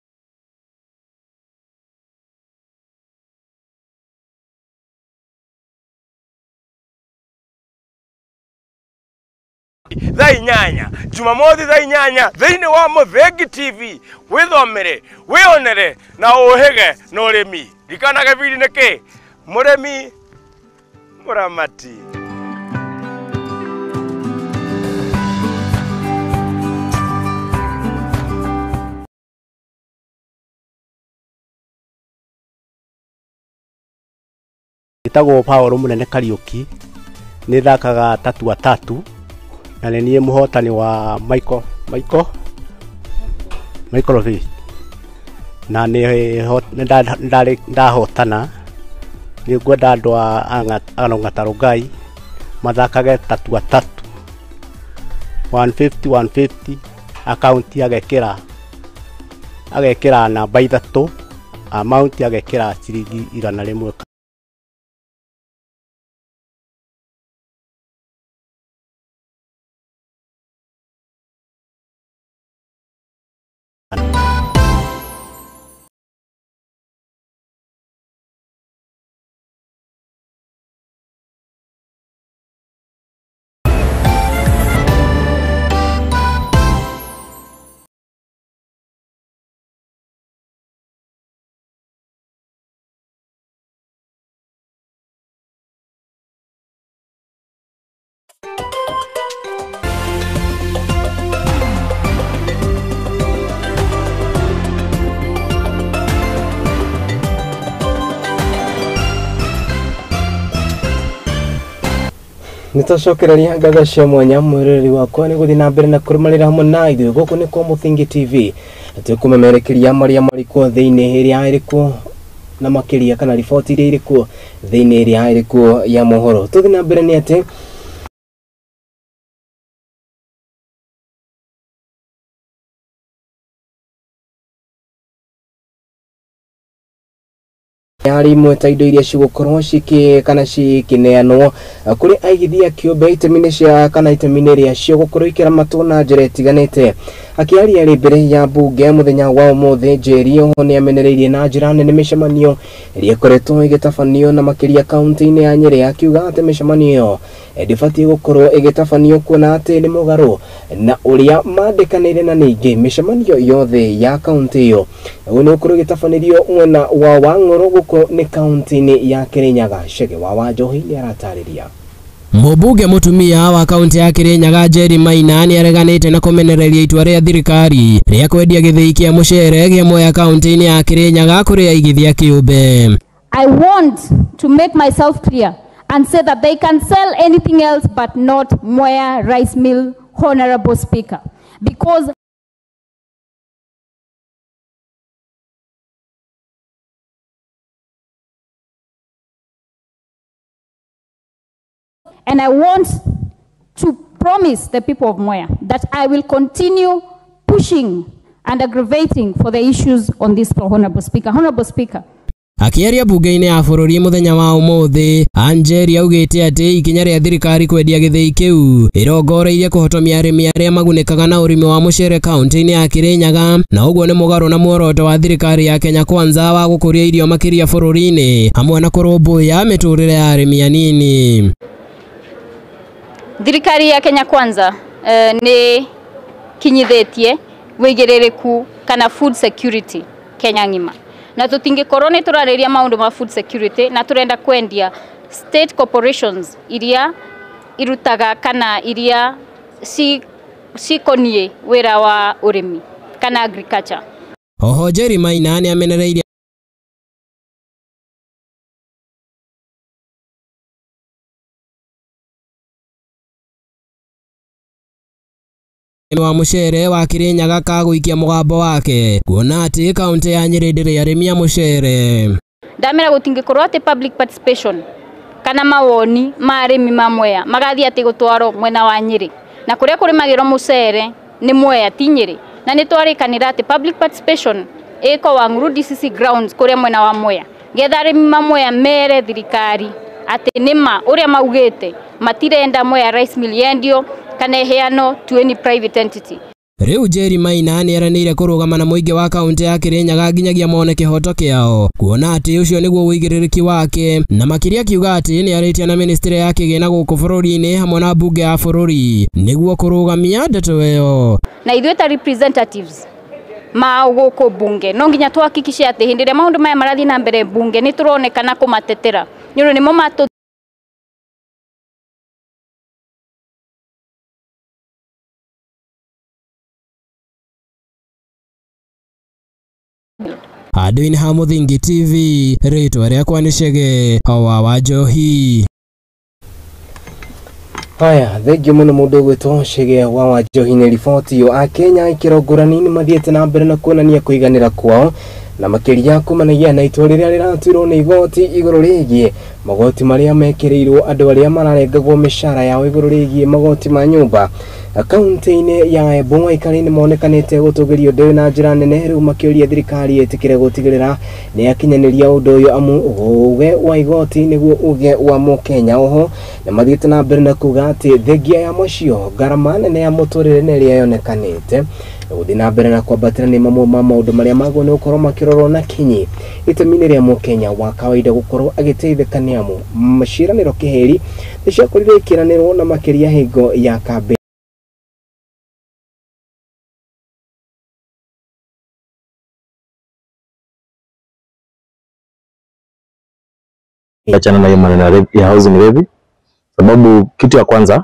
[SPEAKER 16] thaa 8 Jumamothi thaa 8 thĩinĩ wa Mũthingi TV, wĩthomere, wĩonere na ũhĩge na ũrĩmi. Ririkana gĩbindi nĩ kĩ? Mũrĩmi mũramati.
[SPEAKER 17] Njĩtagwo Paul Mũnene Kariũki, nĩ thakaga tatua tatu na nĩ niĩ mũhotani wa Michael V, na nĩ ndahotana. Nĩ ngwenda andũ a Ongata Rongai mathakage tatua tatu 150 150, akaunti agekĩra namba 3, amount agekĩra ciringi 100.
[SPEAKER 1] Nĩtwacokereria ngatho cia mwanya mwĩroreri wakwa nĩ gũthiĩ na mbere na kũrũmanĩra hamwe na ithuĩ gũkũ nĩ kwa Mũthingi TV, tũkũmemerekeria marĩa marĩ kuo thĩinĩ ĩrĩa ĩrĩ kuo na makĩria kana riboti iria irĩ kuo thĩinĩ ĩrĩa ĩrĩ kuo ya mohoro. Tũthiĩ na mbere nĩ atĩ Arĩ imwe ta indo iria cigũkorwo cikĩ kana cikineanwo kũrĩ aigithia kĩũmbe itemi-inĩ cia kana itemi-inĩ rĩacio gũkorwo ikĩramatwo na njĩra ĩtiganĩte. Akĩaria arĩ mbere ya mbunge mũthenya wa ũmũthĩ, Njeri oho nĩamenereirie na njĩra nene mĩcemanio ĩrĩa ĩkoretwo ĩgĩtabanio na makĩria kaunti-inĩ ya Nyĩrĩ, akiuga atĩ mĩcemanio ĩyo ndĩbatiĩ gũkorwo ĩgĩtabanio kuona atĩ nĩ mũgarũ na ũrĩa mandĩkanĩire, na ningĩ mĩcemanio yothe ya kaunti ĩyo ũguo nĩ gũkorwo ĩgĩtabanĩrio mwena wa Wang'ũrũ gũkũ nĩ kaunti-inĩ ya Kĩrĩnyaga. Chege wa Wanjohi nĩaratarĩria.
[SPEAKER 10] Mũmbunge mũtumia wa kaunti ya Kĩrĩnyaga Njeri Maina nĩareganĩte na kũmenereria itua rĩa thirikari rĩa kwendia gĩthĩi kĩa mũcere gĩa Mwea kaunti-inĩ ya Kĩrĩnyaga kũrĩ aigithia kĩũmbe.
[SPEAKER 18] I want to make myself clear and say that they can sell anything else but not Mwea Rice Mill, Honorable Speaker, because and I want to promise the people of Mwea that I will continue pushing and aggravating for the issues on this floor, Honorable Speaker. Honorable Speaker.
[SPEAKER 10] Akĩaria bunge-inĩ ya bũrũri mũthenya wa ũmũthĩ, Anjeri augĩte atĩ ikinya rĩa thirikari kwendia gĩthĩi kĩu ĩrongoreirie kũhotomia arĩmi arĩa magunĩkaga na ũrĩmi wa mũcere kaunti-inĩ ya Kĩrĩnyaga, na ũguo nĩ mũgarũ na muoroto wa thirikari ya Kenya Kwanza wa gũkũria irio makĩria bũrũri-inĩ hamwe na kũrũmbũiya mĩtũrĩre ya arĩmi anini.
[SPEAKER 18] Thirikari ya Kenya Kwanza nĩ kinyithĩtie wĩigĩrĩrĩku kana food security Kenya ng'ima, na tũtingĩkorwo nĩ tũrarĩria maũndũ ma food security na tũrenda kwendia state corporations iria irutaga kana iria cikoniĩ wĩra wa ũrĩmi kana agriculture.
[SPEAKER 10] Oho Njeri Maina nĩamenereirie wa mũcere wa Kĩrĩnyaga kagũikia mũgambo wake kuona atĩ kaunti ya Nyĩrĩ ndĩrĩ arĩmi a mũcere.
[SPEAKER 18] Ndamera gũtingĩkorwo atĩ public participation kana mawoni ma arĩmi ma Mwea magathiĩ atĩ gũtwarwo mwena wa Nyĩrĩ, na kũrĩa kũrĩmagĩrwo mũcere nĩ Mwea ti Nyĩrĩ, na nĩ twarĩkanĩra atĩ public participation ĩko Wang'ũrũ DCC grounds kũrĩa mwena wa Mwea, getha arĩmi ma Mwea mere thirikari atĩ nĩma ũrĩa maugĩte matirenda Mwea Rice Mill yendio kana ĩheanwo to any private entity.
[SPEAKER 10] Rĩu Njeri Maina nĩeranĩire kũrũgama na mũingĩ wa kaunti ya Kĩrĩnyaga nginyagia mone kĩhoto kĩao, kuona atĩ ũcio nĩguo ũigĩrĩrĩki wake, na makĩria akiuga atĩ nĩarĩtie na ministry ya kĩgĩna gũkũ bũrũri-inĩ hamwe na mbunge ya bũrũri nĩguo kũrũgamia ndeto ĩyo.
[SPEAKER 18] Na ithuĩ ta representatives ma gũkũ bunge no nginya tuhakikishe atĩ hĩndĩ ĩrĩa maũndũ maya marathiĩ na mbere bunge nĩ tũronekana kũmatetera, nĩ ũndũ nĩmo matũ
[SPEAKER 10] Handũ-inĩ ha Mũthingi TV, rĩtwa rĩakwa nĩ Chege wa Wanjohi.
[SPEAKER 1] Haya, thengiũ mũno mũndũ ũgwĩtwo Chege wa Wanjohi nĩ riboti ĩyo. Akenya ikĩro ngũrani nĩ mathiĩte na mbere na kuonania kũiganĩra kwao na makĩria kumanagia na itua rĩrĩa rĩratuirwo nĩ igoti igũrũ rĩgiĩ magoti marĩa mekĩrĩirwo andũ arĩa mararengagwo mĩcara yao igũrũ rĩgiĩ magoti ma nyũmba. Kaunti-inĩ ya Embu aikari nĩ monekanĩte gũtũgĩrio ndĩũ na njĩra nene, rĩu makĩũria thirikari ĩtĩkĩre gũtigĩrĩra nĩ yakinyanĩria ũndũ ũyũ amu uge wa igoti nĩguo uge wa mũkenya. Oho nĩ mathiĩte na mbere na kuga atĩ thengia ya macio ngarama nene ya mũtũrĩre nĩ ĩrĩa yonekanĩte gũthiĩ na mbere na kwambatĩra nĩ mamwe ma maũndũ marĩa magwo nĩ gũkorwo makĩrorwo na kinyi itemi-inĩ rĩa mũkenya wa kawaida gũkorwo agĩteithĩka nĩ amu ciĩranĩro kĩheri nĩ ciakorirwo ikĩranĩrwo na makĩria hingo ya kambĩ.
[SPEAKER 19] Achana na hiyo maneno ya housing levy, sababu kitu ya kwanza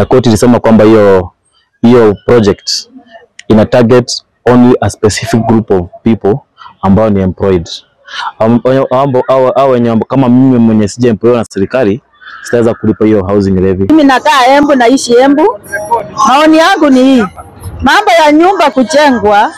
[SPEAKER 19] koti ilisema kwamba hiyo project ina target only a specific group of people ambao ni employed. Au wenye kama mimi mwenye sija employed na serikali sitaweza kulipa hiyo housing levy.
[SPEAKER 20] Mimi nakaa Embu, naishi Embu. Maoni yangu ni hii: mambo ya nyumba kujengwa,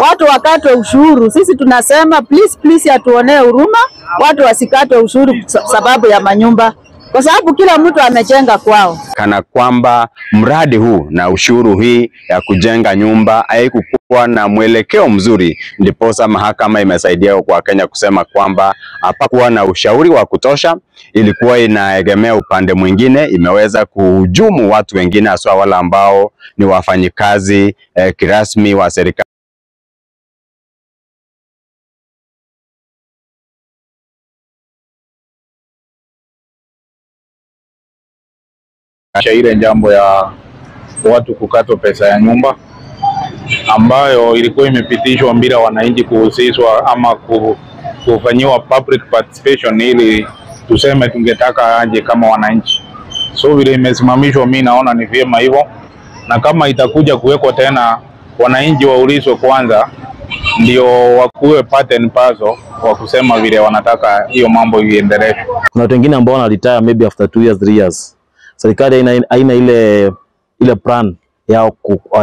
[SPEAKER 20] watu wakatwe ushuru. Sisi tunasema please please, atuonee huruma, watu wasikatwe ushuru sababu ya manyumba. kwa sababu kila mtu amejenga kwao.
[SPEAKER 21] Kana kwamba mradi huu na ushuru hii ya kujenga nyumba haikukuwa na mwelekeo mzuri, ndiposa mahakama imesaidia kwa Kenya kusema kwamba hapakuwa na ushauri wa kutosha, ilikuwa inaegemea upande mwingine, imeweza kuhujumu watu wengine haswa wale ambao ni wafanyikazi kirasmi wa serikali.
[SPEAKER 22] Ile jambo ya watu kukatwa pesa ya nyumba ambayo ilikuwa imepitishwa bila wananchi kuhusishwa ama kufanyiwa public participation, ili tuseme tungetaka aje kama wananchi. So vile imesimamishwa, mimi naona ni vyema hivyo, na kama itakuja kuwekwa tena, wananchi waulizwe kwanza ndio wakuwe part and parcel wa kusema vile wanataka hiyo mambo iendelee.
[SPEAKER 19] Kuna watu wengine ambao wana retire maybe after 2 years 3 years. Serikali haina ile plan yao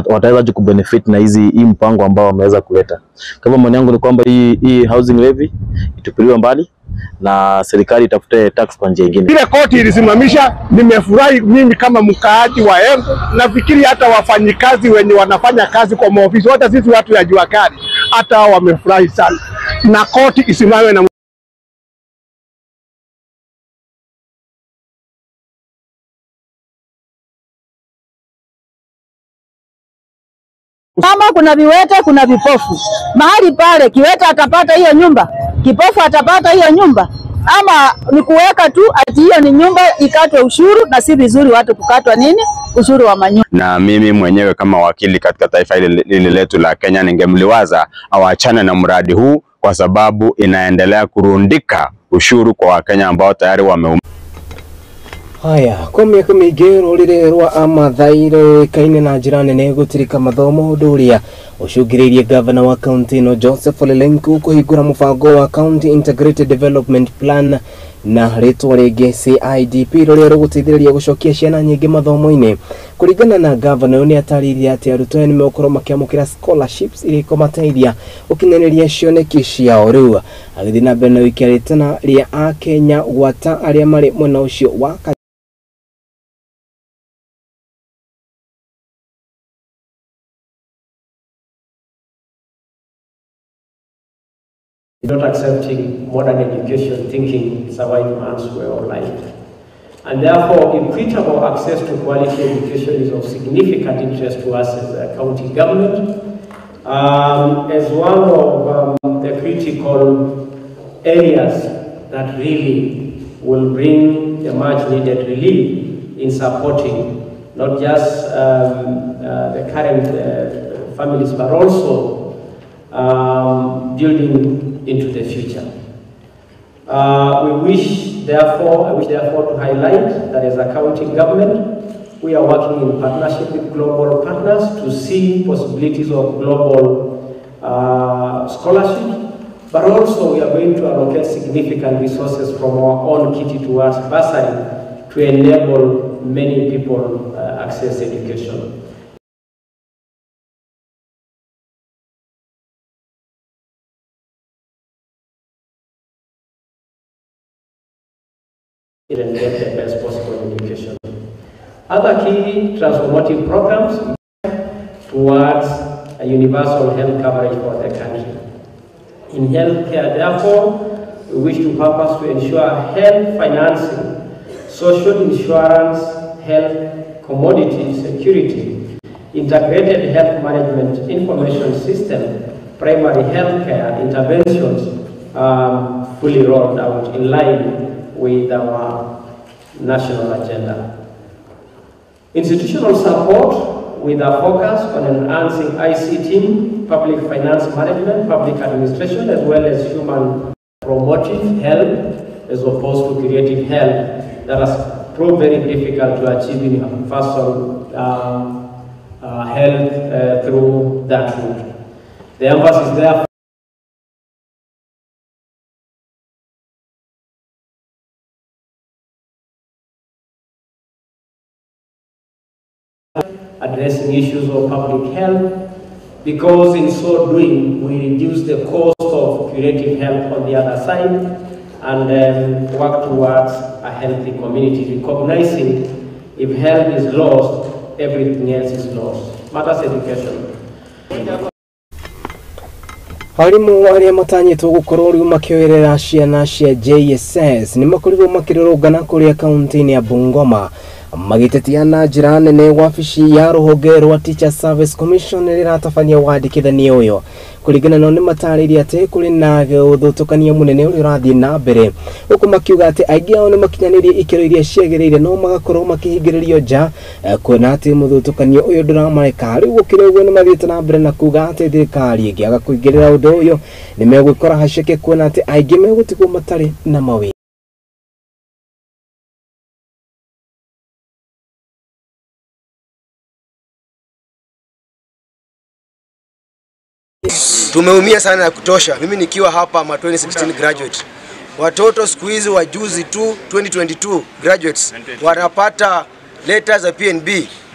[SPEAKER 19] wataweza kubenefit na hii mpango ambao wameweza kuleta. Kwa hivyo maoni yangu ni kwamba hii housing levy itupiliwe mbali na serikali itafute tax kwa njia nyingine.
[SPEAKER 23] Ile koti ilisimamisha, nimefurahi mimi kama mkaaji wa Embu. Nafikiri hata wafanyikazi wenye wanafanya kazi kwa maofisi, hata sisi watu ya jua kali, hata wamefurahi sana. Na koti isimame na
[SPEAKER 20] kama kuna viwete, kuna vipofu mahali pale, kiwete atapata hiyo nyumba, kipofu atapata hiyo nyumba, ama ni kuweka tu ati hiyo ni nyumba ikatwe ushuru? Na si vizuri watu kukatwa nini ushuru wa manyumba.
[SPEAKER 21] Na mimi mwenyewe kama wakili katika taifa hili letu la Kenya ningemliwaza awachane na mradi huu, kwa sababu inaendelea kurundika ushuru kwa Wakenya ambao tayari wameumia.
[SPEAKER 1] Haya, kwa miaka mĩingĩ rũrĩrĩ rwa Amathai rũĩkaine na njĩra nene gũtirika mathomo, ũndũ ũrĩa ũcũngĩrĩirie gavana wa kaunti ĩno Joseph Ole Lenku kũhingũra mũbango wa County Integrated Development Plan na rĩtwa rĩngĩ CIDP, rũrĩa rũgũteithĩrĩria gũcokia ciana nyingĩ mathomo-inĩ. Kũringana na gavana ũyũ, nĩ atarĩirie atĩ arutwo aya nĩmegũkorwo makĩamũkĩra scholarships iria ikũmateithia gũkinyanĩria cioneki ciao. Rĩu agĩthiĩ na mbere na gũikia rĩtana rĩa Akenya gwata arĩa marĩ mwena ũcio wa
[SPEAKER 24] Not accepting modern education, thinking it's a white man's way of life. And therefore, equitable access to quality education is of significant interest to us as a county government. As one of the critical areas that really will bring the much needed relief in supporting not just the current families, but also building into the future. I wish therefore to highlight that as a county government, we are working in partnership with global partners to see possibilities of global scholarship, but also we are going to allocate significant resources from our own kitty towards bursary to enable many people access education. And get the best possible education. Other key transformative programs towards a universal health coverage for the country. In healthcare, therefore, we wish to purpose to ensure health financing, social insurance, health commodity security, integrated health management information system, primary healthcare interventions fully rolled out in line with our national agenda. Institutional support with a focus on enhancing ICT, public finance management, public administration, as well as human promotive health, as opposed to creative health that has proved very difficult to achieve in universal health through that route. The emphasis therefore addressing issues of public health, because in so doing, we reduce the cost of curative health on the other side. and work towards a healthy community, recognizing if health is lost, everything else is lost. Matters education.
[SPEAKER 1] Arimũ arĩa matanyĩtwo gũkorwo rĩu makĩoerera ciana cia JSS nĩ makorirwo makĩrũrũngana kũrĩa kaunti-inĩ ya Bungoma magĩtetia na njĩra nene wabici ya rũhonge rwa Teacher Service Commission rĩratabania wandĩkithania ũyũ. Kũringana nao nĩ matarĩirie atĩ kũrĩ na ũthutũkania mũnene ũrĩa ũrathiĩ na mbere, gũkũ makiuga atĩ aingĩ ao nĩ makinyanĩirie ikĩro iria ciagĩrĩire no magakorwo makĩhingĩrĩrio nja, kuona atĩ mũthutũkanio ũyũ ndũramareka. Rĩu gũkĩrĩ ũguo nĩ mathiĩte na mbere na kuga atĩ thirikari ĩngĩaga kũingĩrĩra ũndũ ũyũ nĩ megwĩkora haceke, kuona atĩ aingĩ megũtigwo matarĩ na mawĩra.
[SPEAKER 5] Tumeumia sana ya kutosha. Mimi nikiwa hapa ma 2016 graduate. Watoto siku hizi wa juzi tu 2022 graduates wanapata letters za PNB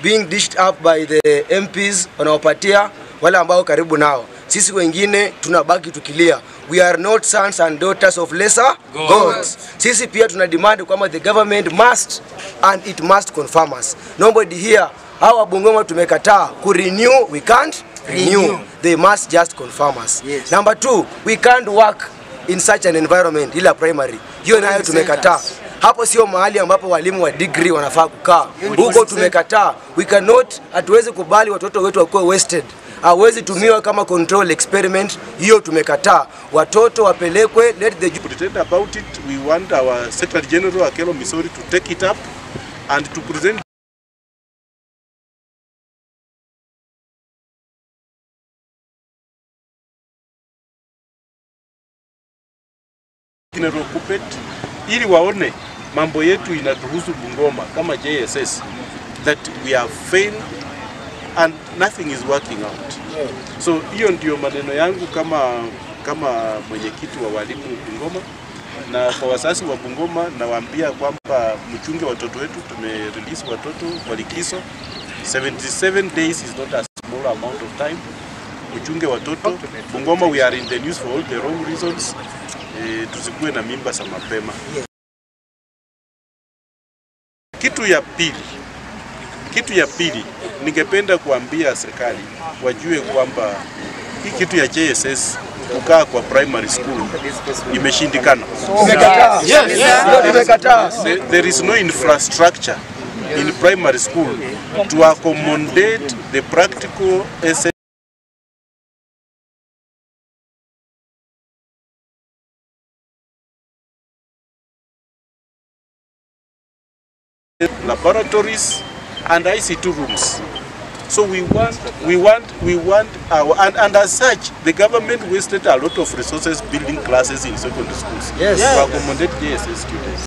[SPEAKER 5] being dished up by the MPs, wanawapatia wale ambao karibu nao. Sisi wengine tunabaki tukilia. We are not sons and daughters of lesser gods. Sisi pia tuna demand kwamba the government must and it must confirm us. Nobody here, hawa Bungoma tumekataa ku renew, we can't renew. They must just confirm us. Yes. Number 2, we can't work in such an environment ila primary. Hiyo nayo tumekataa. Hapo sio mahali ambapo walimu wa degree wanafaa kukaa. Huko tumekataa. We cannot, hatuwezi kubali watoto wetu wakuwe wasted. Hawezi tumiwa kama control experiment. Hiyo tumekataa. Watoto wapelekwe, let the
[SPEAKER 6] pretend about it. We want our Secretary General Akelo Misori to take it up and to present General Kupet ili waone mambo yetu inatuhusu Bungoma kama JSS, that we have failed and nothing is working out. So hiyo ndio maneno yangu kama mwenyekiti wa walimu Bungoma, na kwa wasasi wa Bungoma nawaambia kwamba mchunge watoto wetu. Tume-release watoto kwa likizo. 77 days is not a small amount of time. Mchunge watoto. Bungoma, we are in the news for all the wrong reasons. Tusikuwe na mimba za mapema. Kitu ya pili ningependa kuambia serikali wajue kwamba hii kitu ya JSS kukaa kwa primary school imeshindikana. There is no infrastructure in primary school to accommodate the practical laboratories and ICT rooms. So we want our, and as such, the government wasted a lot of resources building classes in secondary schools.
[SPEAKER 1] Yes.
[SPEAKER 6] To accommodate JSS students.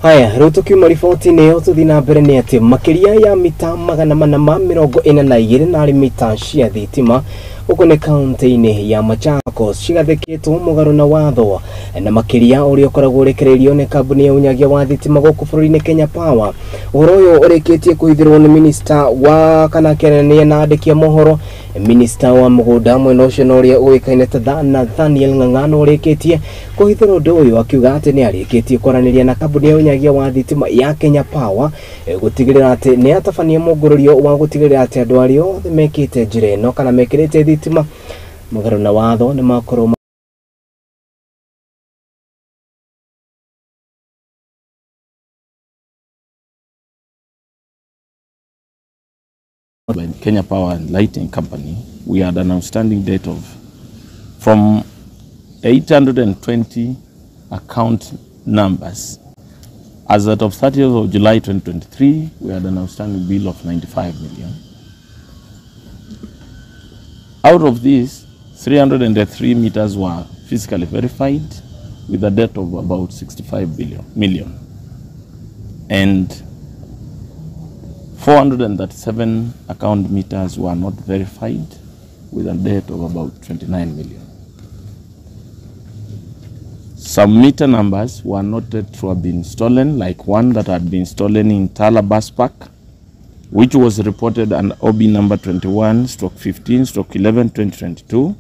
[SPEAKER 1] Haya, rĩu tũkiuma riboti-inĩ ĩyo tũthiĩ na mbere nĩ atĩ makĩria ya mita 442 narĩ mita cia thitima gũkũ nĩ kaunti-inĩ ya Machakos cigathĩkĩtwo mũgarũ na watho na makĩria ũrĩa ũkoragwo ũrekereirio nĩ kambuni ya ũnyagia wa thitima gũkũ bũrũri-inĩ Kenya Power. Ũhoro ũyũ ũrĩkĩtie kũhithĩrwo nĩ minista wa kana kĩaranĩria na andĩki a mohoro, minista wa mũgũnda mwena ũcio na ũrĩa ũĩkaine ta Nathaniel Ng'ang'ano ũrĩkĩtie kũhithĩra ũndũ ũyũ akiuga atĩ nĩ arĩkĩtie kwaranĩria na kambuni ya ũnyagia wa thitima ya Kenya Power gũtigĩrĩra atĩ nĩ atabania mũngũrũrio wa gũtigĩrĩra atĩ andũ arĩa othe mekĩte njĩra ĩno kana mekĩrĩte thitima mũgarũ na watho nĩ makorwo
[SPEAKER 7] By Kenya Power and Lighting Company, we had an outstanding debt of from 820 account numbers. As at of 30th of July 2023, we had an outstanding bill of 95 million. Out of these, 303 meters were physically verified with a debt of about 65 million. And 437 account meters were not verified with a debt of about 29 million. Some meter numbers were noted to have been stolen, like one that had been stolen in Tala Bus Park, which was reported an OB number 21/15/11/2022.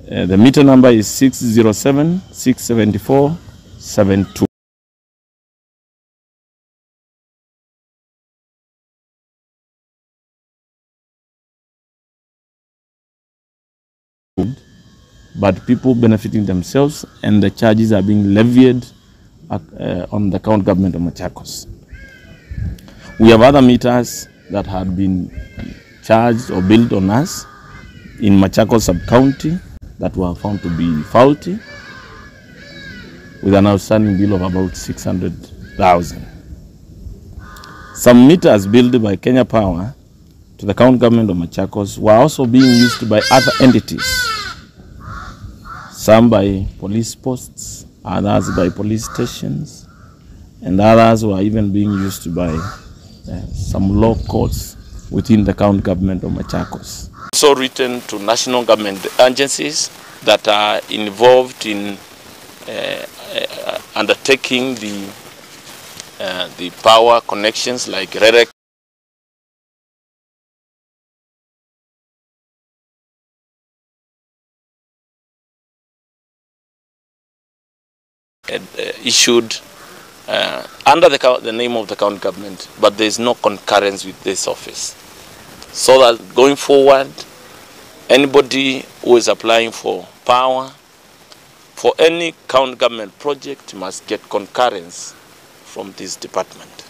[SPEAKER 7] The meter number is 607 674 72. But people benefiting themselves, and the charges are being levied on the county government of Machakos. We have other meters that had been charged or billed on us in Machakos sub-county that were found to be faulty, with an outstanding bill of about 600,000. Some meters billed by Kenya Power to the county government of Machakos were also being used by other entities, some by police posts, others by police stations, and others were even being used by some law courts within the county government of Machakos. Also written to national government agencies that are involved in undertaking the power connections like REREC, issued under the name of the county government, but there is no concurrence with this office. So that going forward, anybody who is applying for power for any county government project must get concurrence from this department.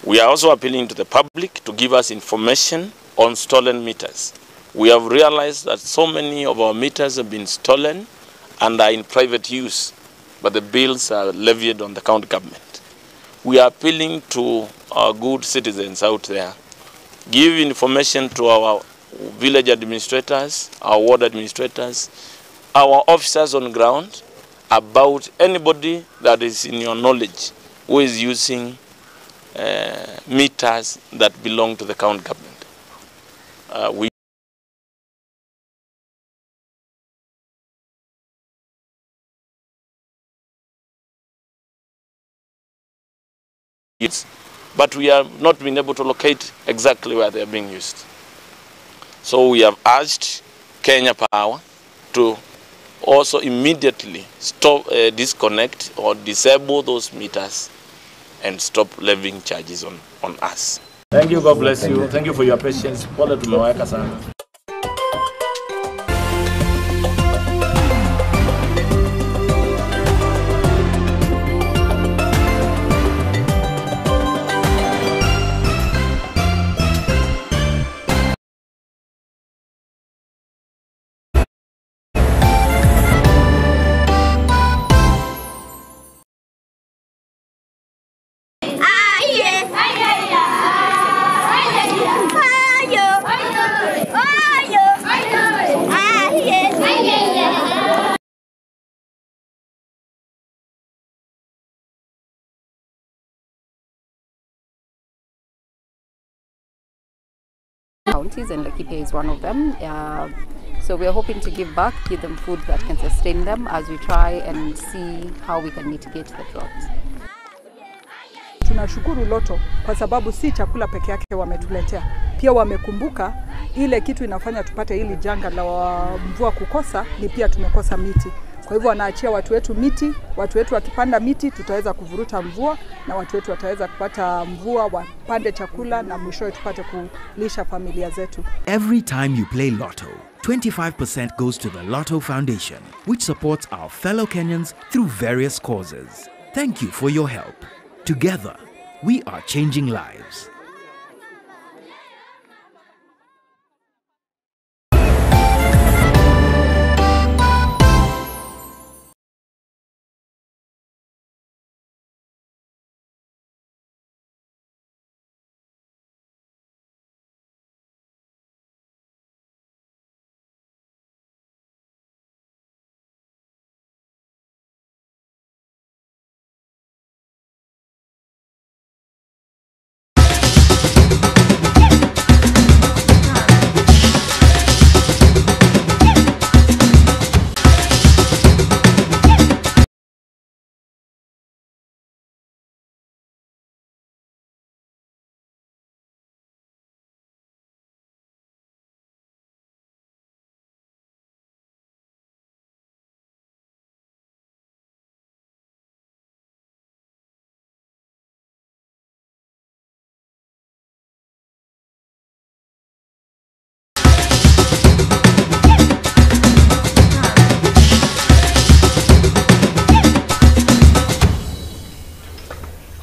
[SPEAKER 7] We are also appealing to the public to give us information on stolen meters. We have realized that so many of our meters have been stolen and are in private use, but the bills are levied on the county government. We are appealing to our good citizens out there. Give information to our village administrators, our ward administrators, our officers on ground about anybody that is in your knowledge who is using meters that belong to the county government. We but we have not been able to locate exactly where they are being used. So we have urged Kenya Power to also immediately stop, disconnect or disable those meters and stop levying charges on us. Thank you, God bless you. Thank you for your patience. Pole tumeweka sana.
[SPEAKER 3] Counties, and Laikipia is one of them. So we are hoping to give back, give them food that can sustain them as we try and see how we can mitigate the drought.
[SPEAKER 4] Tunashukuru Lotto kwa sababu si chakula peke yake wametuletea, pia wamekumbuka ile kitu inafanya tupate hili janga la mvua kukosa ni pia tumekosa miti. Kwa hivyo wanaachia watu wetu miti, watu wetu wakipanda miti tutaweza kuvuruta mvua na watu wetu wataweza kupata mvua, wapande chakula na mwishowe tupate kulisha familia zetu.
[SPEAKER 8] Every time you play Lotto, 25% goes to the Lotto Foundation, which supports our fellow Kenyans through various causes. Thank you for your help. Together, we are changing lives.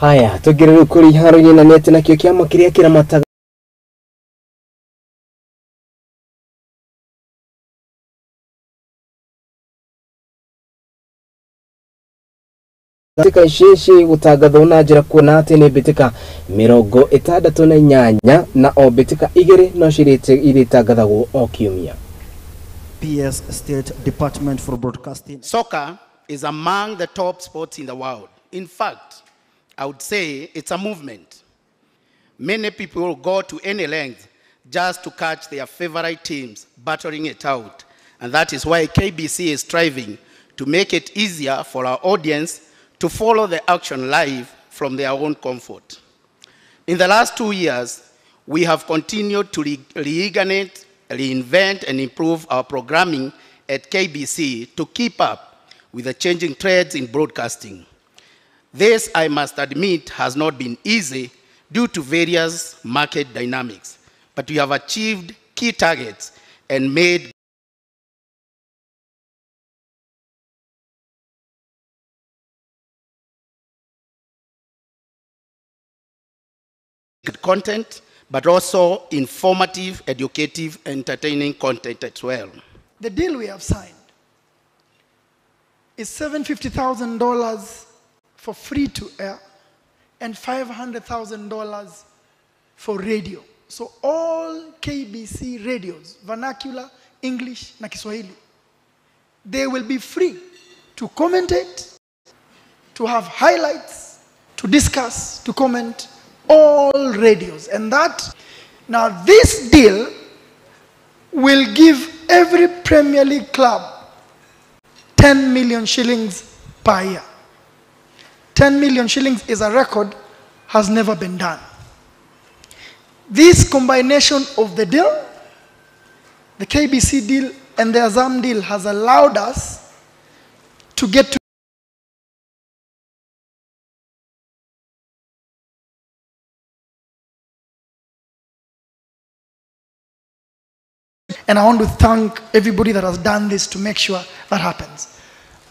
[SPEAKER 1] Haya tũngĩrĩ rĩu kũrĩ iharo-inĩ na nĩ atĩ nakĩo kĩama kĩrĩa kĩramataga mbĩtĩka ici cigũtangathwo na njĩra kuona atĩ nĩ mbĩtĩka 68 na o mbĩtĩka 2 no irĩtangathagwo o kiumia.
[SPEAKER 2] PS State Department for Broadcasting.
[SPEAKER 9] Soccer is among the top sports in the world. In fact, I would say it's a movement. Many people will go to any length just to catch their favorite teams battling it out. And that is why KBC is striving to make it easier for our audience to follow the action live from their own comfort. In the last 2 years, we have continued to reignite, reinvent, and improve our programming at KBC to keep up with the changing trends in broadcasting. This, I must admit, has not been easy due to various market dynamics, but we have achieved key targets and made good content, but also informative, educative, entertaining content as well.
[SPEAKER 11] The deal we have signed is $750,000 for free to air and $500,000 for radio. So all KBC radios, vernacular, English, na Kiswahili, they will be free to commentate, to have highlights, to discuss, to comment, all radios. And that, now this deal will give every Premier League club 10 million shillings per year. 10 million shillings is a record, has never been done. This combination of the deal, the KBC deal and the Azam deal has allowed us to get to And I want to thank everybody that has done this to make sure that happens.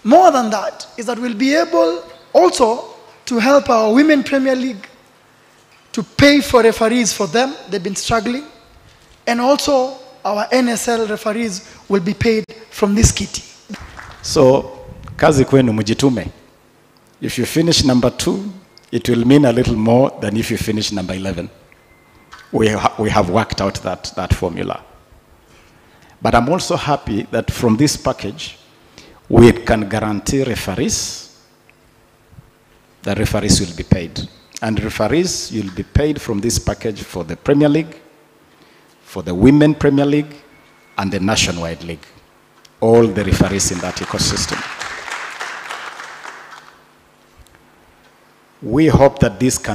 [SPEAKER 11] More than that is that we'll be able also to help our Women Premier League to pay for referees for them. They've been struggling. And also our NSL referees will be paid from this kitty.
[SPEAKER 13] So, kazi kwenu mujitume. If you finish number 2, it will mean a little more than if you finish number 11. We have worked out that formula. But I'm also happy that from this package, we can guarantee referees, the referees will be paid. And referees, you'll be paid from this package for the Premier League, for the Women Premier League, and the Nationwide League. All the referees in that ecosystem. We hope that this can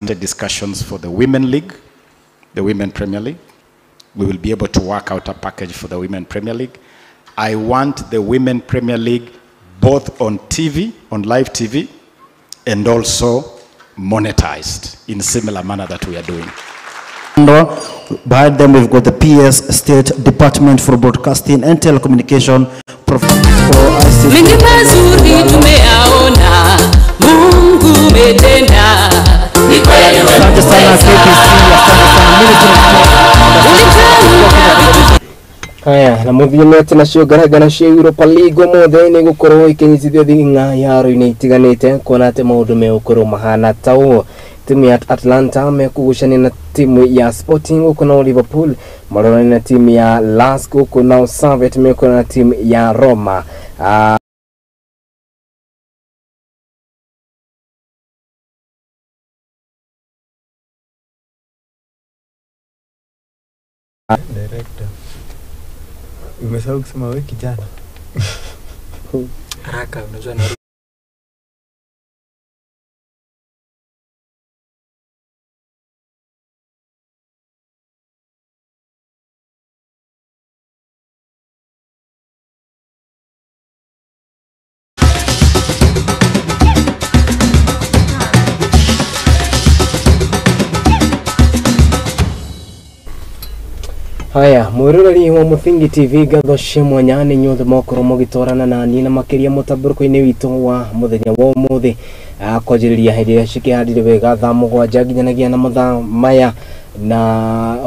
[SPEAKER 13] the discussions for the Women League, the Women Premier League. We will be able to work out a package for the Women Premier League. I want the Women Premier League both on TV, on live TV, and also monetized in similar manner that we are doing.
[SPEAKER 2] Behind them, we've got the PS State Department for Broadcasting and Telecommunication.
[SPEAKER 25] Mengi mazuri tumeyaona, Mungu umetenda.
[SPEAKER 2] Asante sana KBC, asante sana Ministry.
[SPEAKER 1] Haya, na muthiĩ nacio ngaranga cia Europa League ũmũthĩ nĩ gũkorwo ikinyitithio thing'a iharo-inĩ itiganĩte kuona atĩ maũndũ megũkorwo mahana ta ũũ. Timu ya Atlanta mekugucania na timu ya Sporting huko nao Liverpool marorane na timu ya Lask huko nao Servette mekuona na timu ya Roma.
[SPEAKER 26] Director, umesahau kusema wewe kijana.
[SPEAKER 27] Haraka unajua na
[SPEAKER 1] Haya, mwiroreri wa Muthingi TV, ngatho cia mwanya nĩ inyuothe mwakorwo mũgĩtwarana na niĩ na makĩria mũtambũrũko-inĩ witũ wa mũthenya wa ũmũthĩ, kwanjĩrĩria hĩndĩ ĩrĩa cikĩhandire wega thaa 7 nginyanagia na mathaa maya na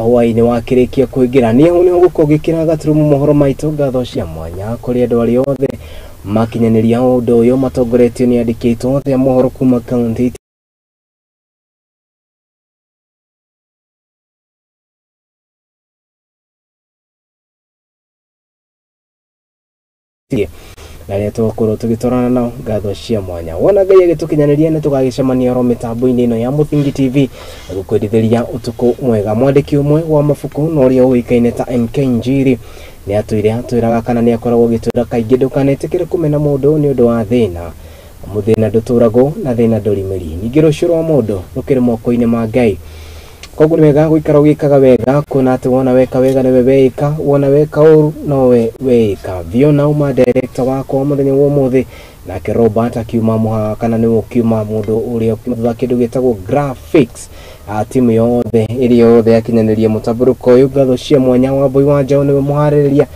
[SPEAKER 1] hwaĩ-inĩ wakĩrĩkia kũingĩra. Niĩ hau nĩho gũkorwo ngĩkĩra gaturumo mohoro maitũ. Ngatho cia mwanya kũrĩ andũ arĩa othe makinyanĩria ũndũ ũyũ matongoretio nĩ andĩki aitũ othe a mohoro kuma kaunti na rĩrĩa tũgũkorwo tũgĩtwarana nao. Ngatho cia mwanya wona Ngai agĩtũkinyanĩria nĩ tũgagĩcemania oro mĩtambo-inĩ ĩno ya Muthingi TV na gũkwendithĩria ũtukũ mwega. Mwandĩki ũmwe wa mabuku na ũrĩa ũĩkaine ta MK Njiri nĩ atwĩre atwĩraga kana nĩ akoragwo agĩtwĩra kaingĩ ndũkanetĩkĩre kũmena mũndũ nĩ ũndũ wa thĩna, mũthĩna ndũtũragwo na thĩna ndũrĩ mĩri. Ningĩ rũciũ rwa mũndũ rũkĩrĩ moko-inĩ ma Ngai. Koguo nĩ wega gũikara ũgĩkaga wega, kuona atĩ wona weka wega nĩwe weĩka, wona weka ũru nowe weĩka. Viona uma director wakwa mũthenya wa ũmũthĩ, nake Robert akiuma mũha kana nĩwe ũkiuma mũndũ ũrĩa ũkiuma thutha kĩndũ gĩtagwo graphics. Timu yothe ĩrĩa yothe yakinyanĩria mũtambũrũko ũyũ, ngatho cia mwanya wa Mbui wa Njaũ nĩwe mũharĩrĩria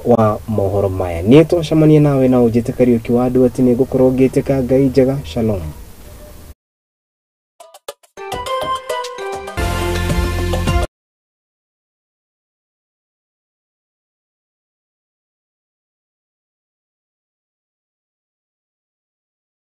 [SPEAKER 1] wa mohoro maya. Niĩ twacemania nawe na ũnjĩte Kariũki wa Andũ atĩ nĩ ngũkorwo ngĩtĩka. Ngai njega. Shalom.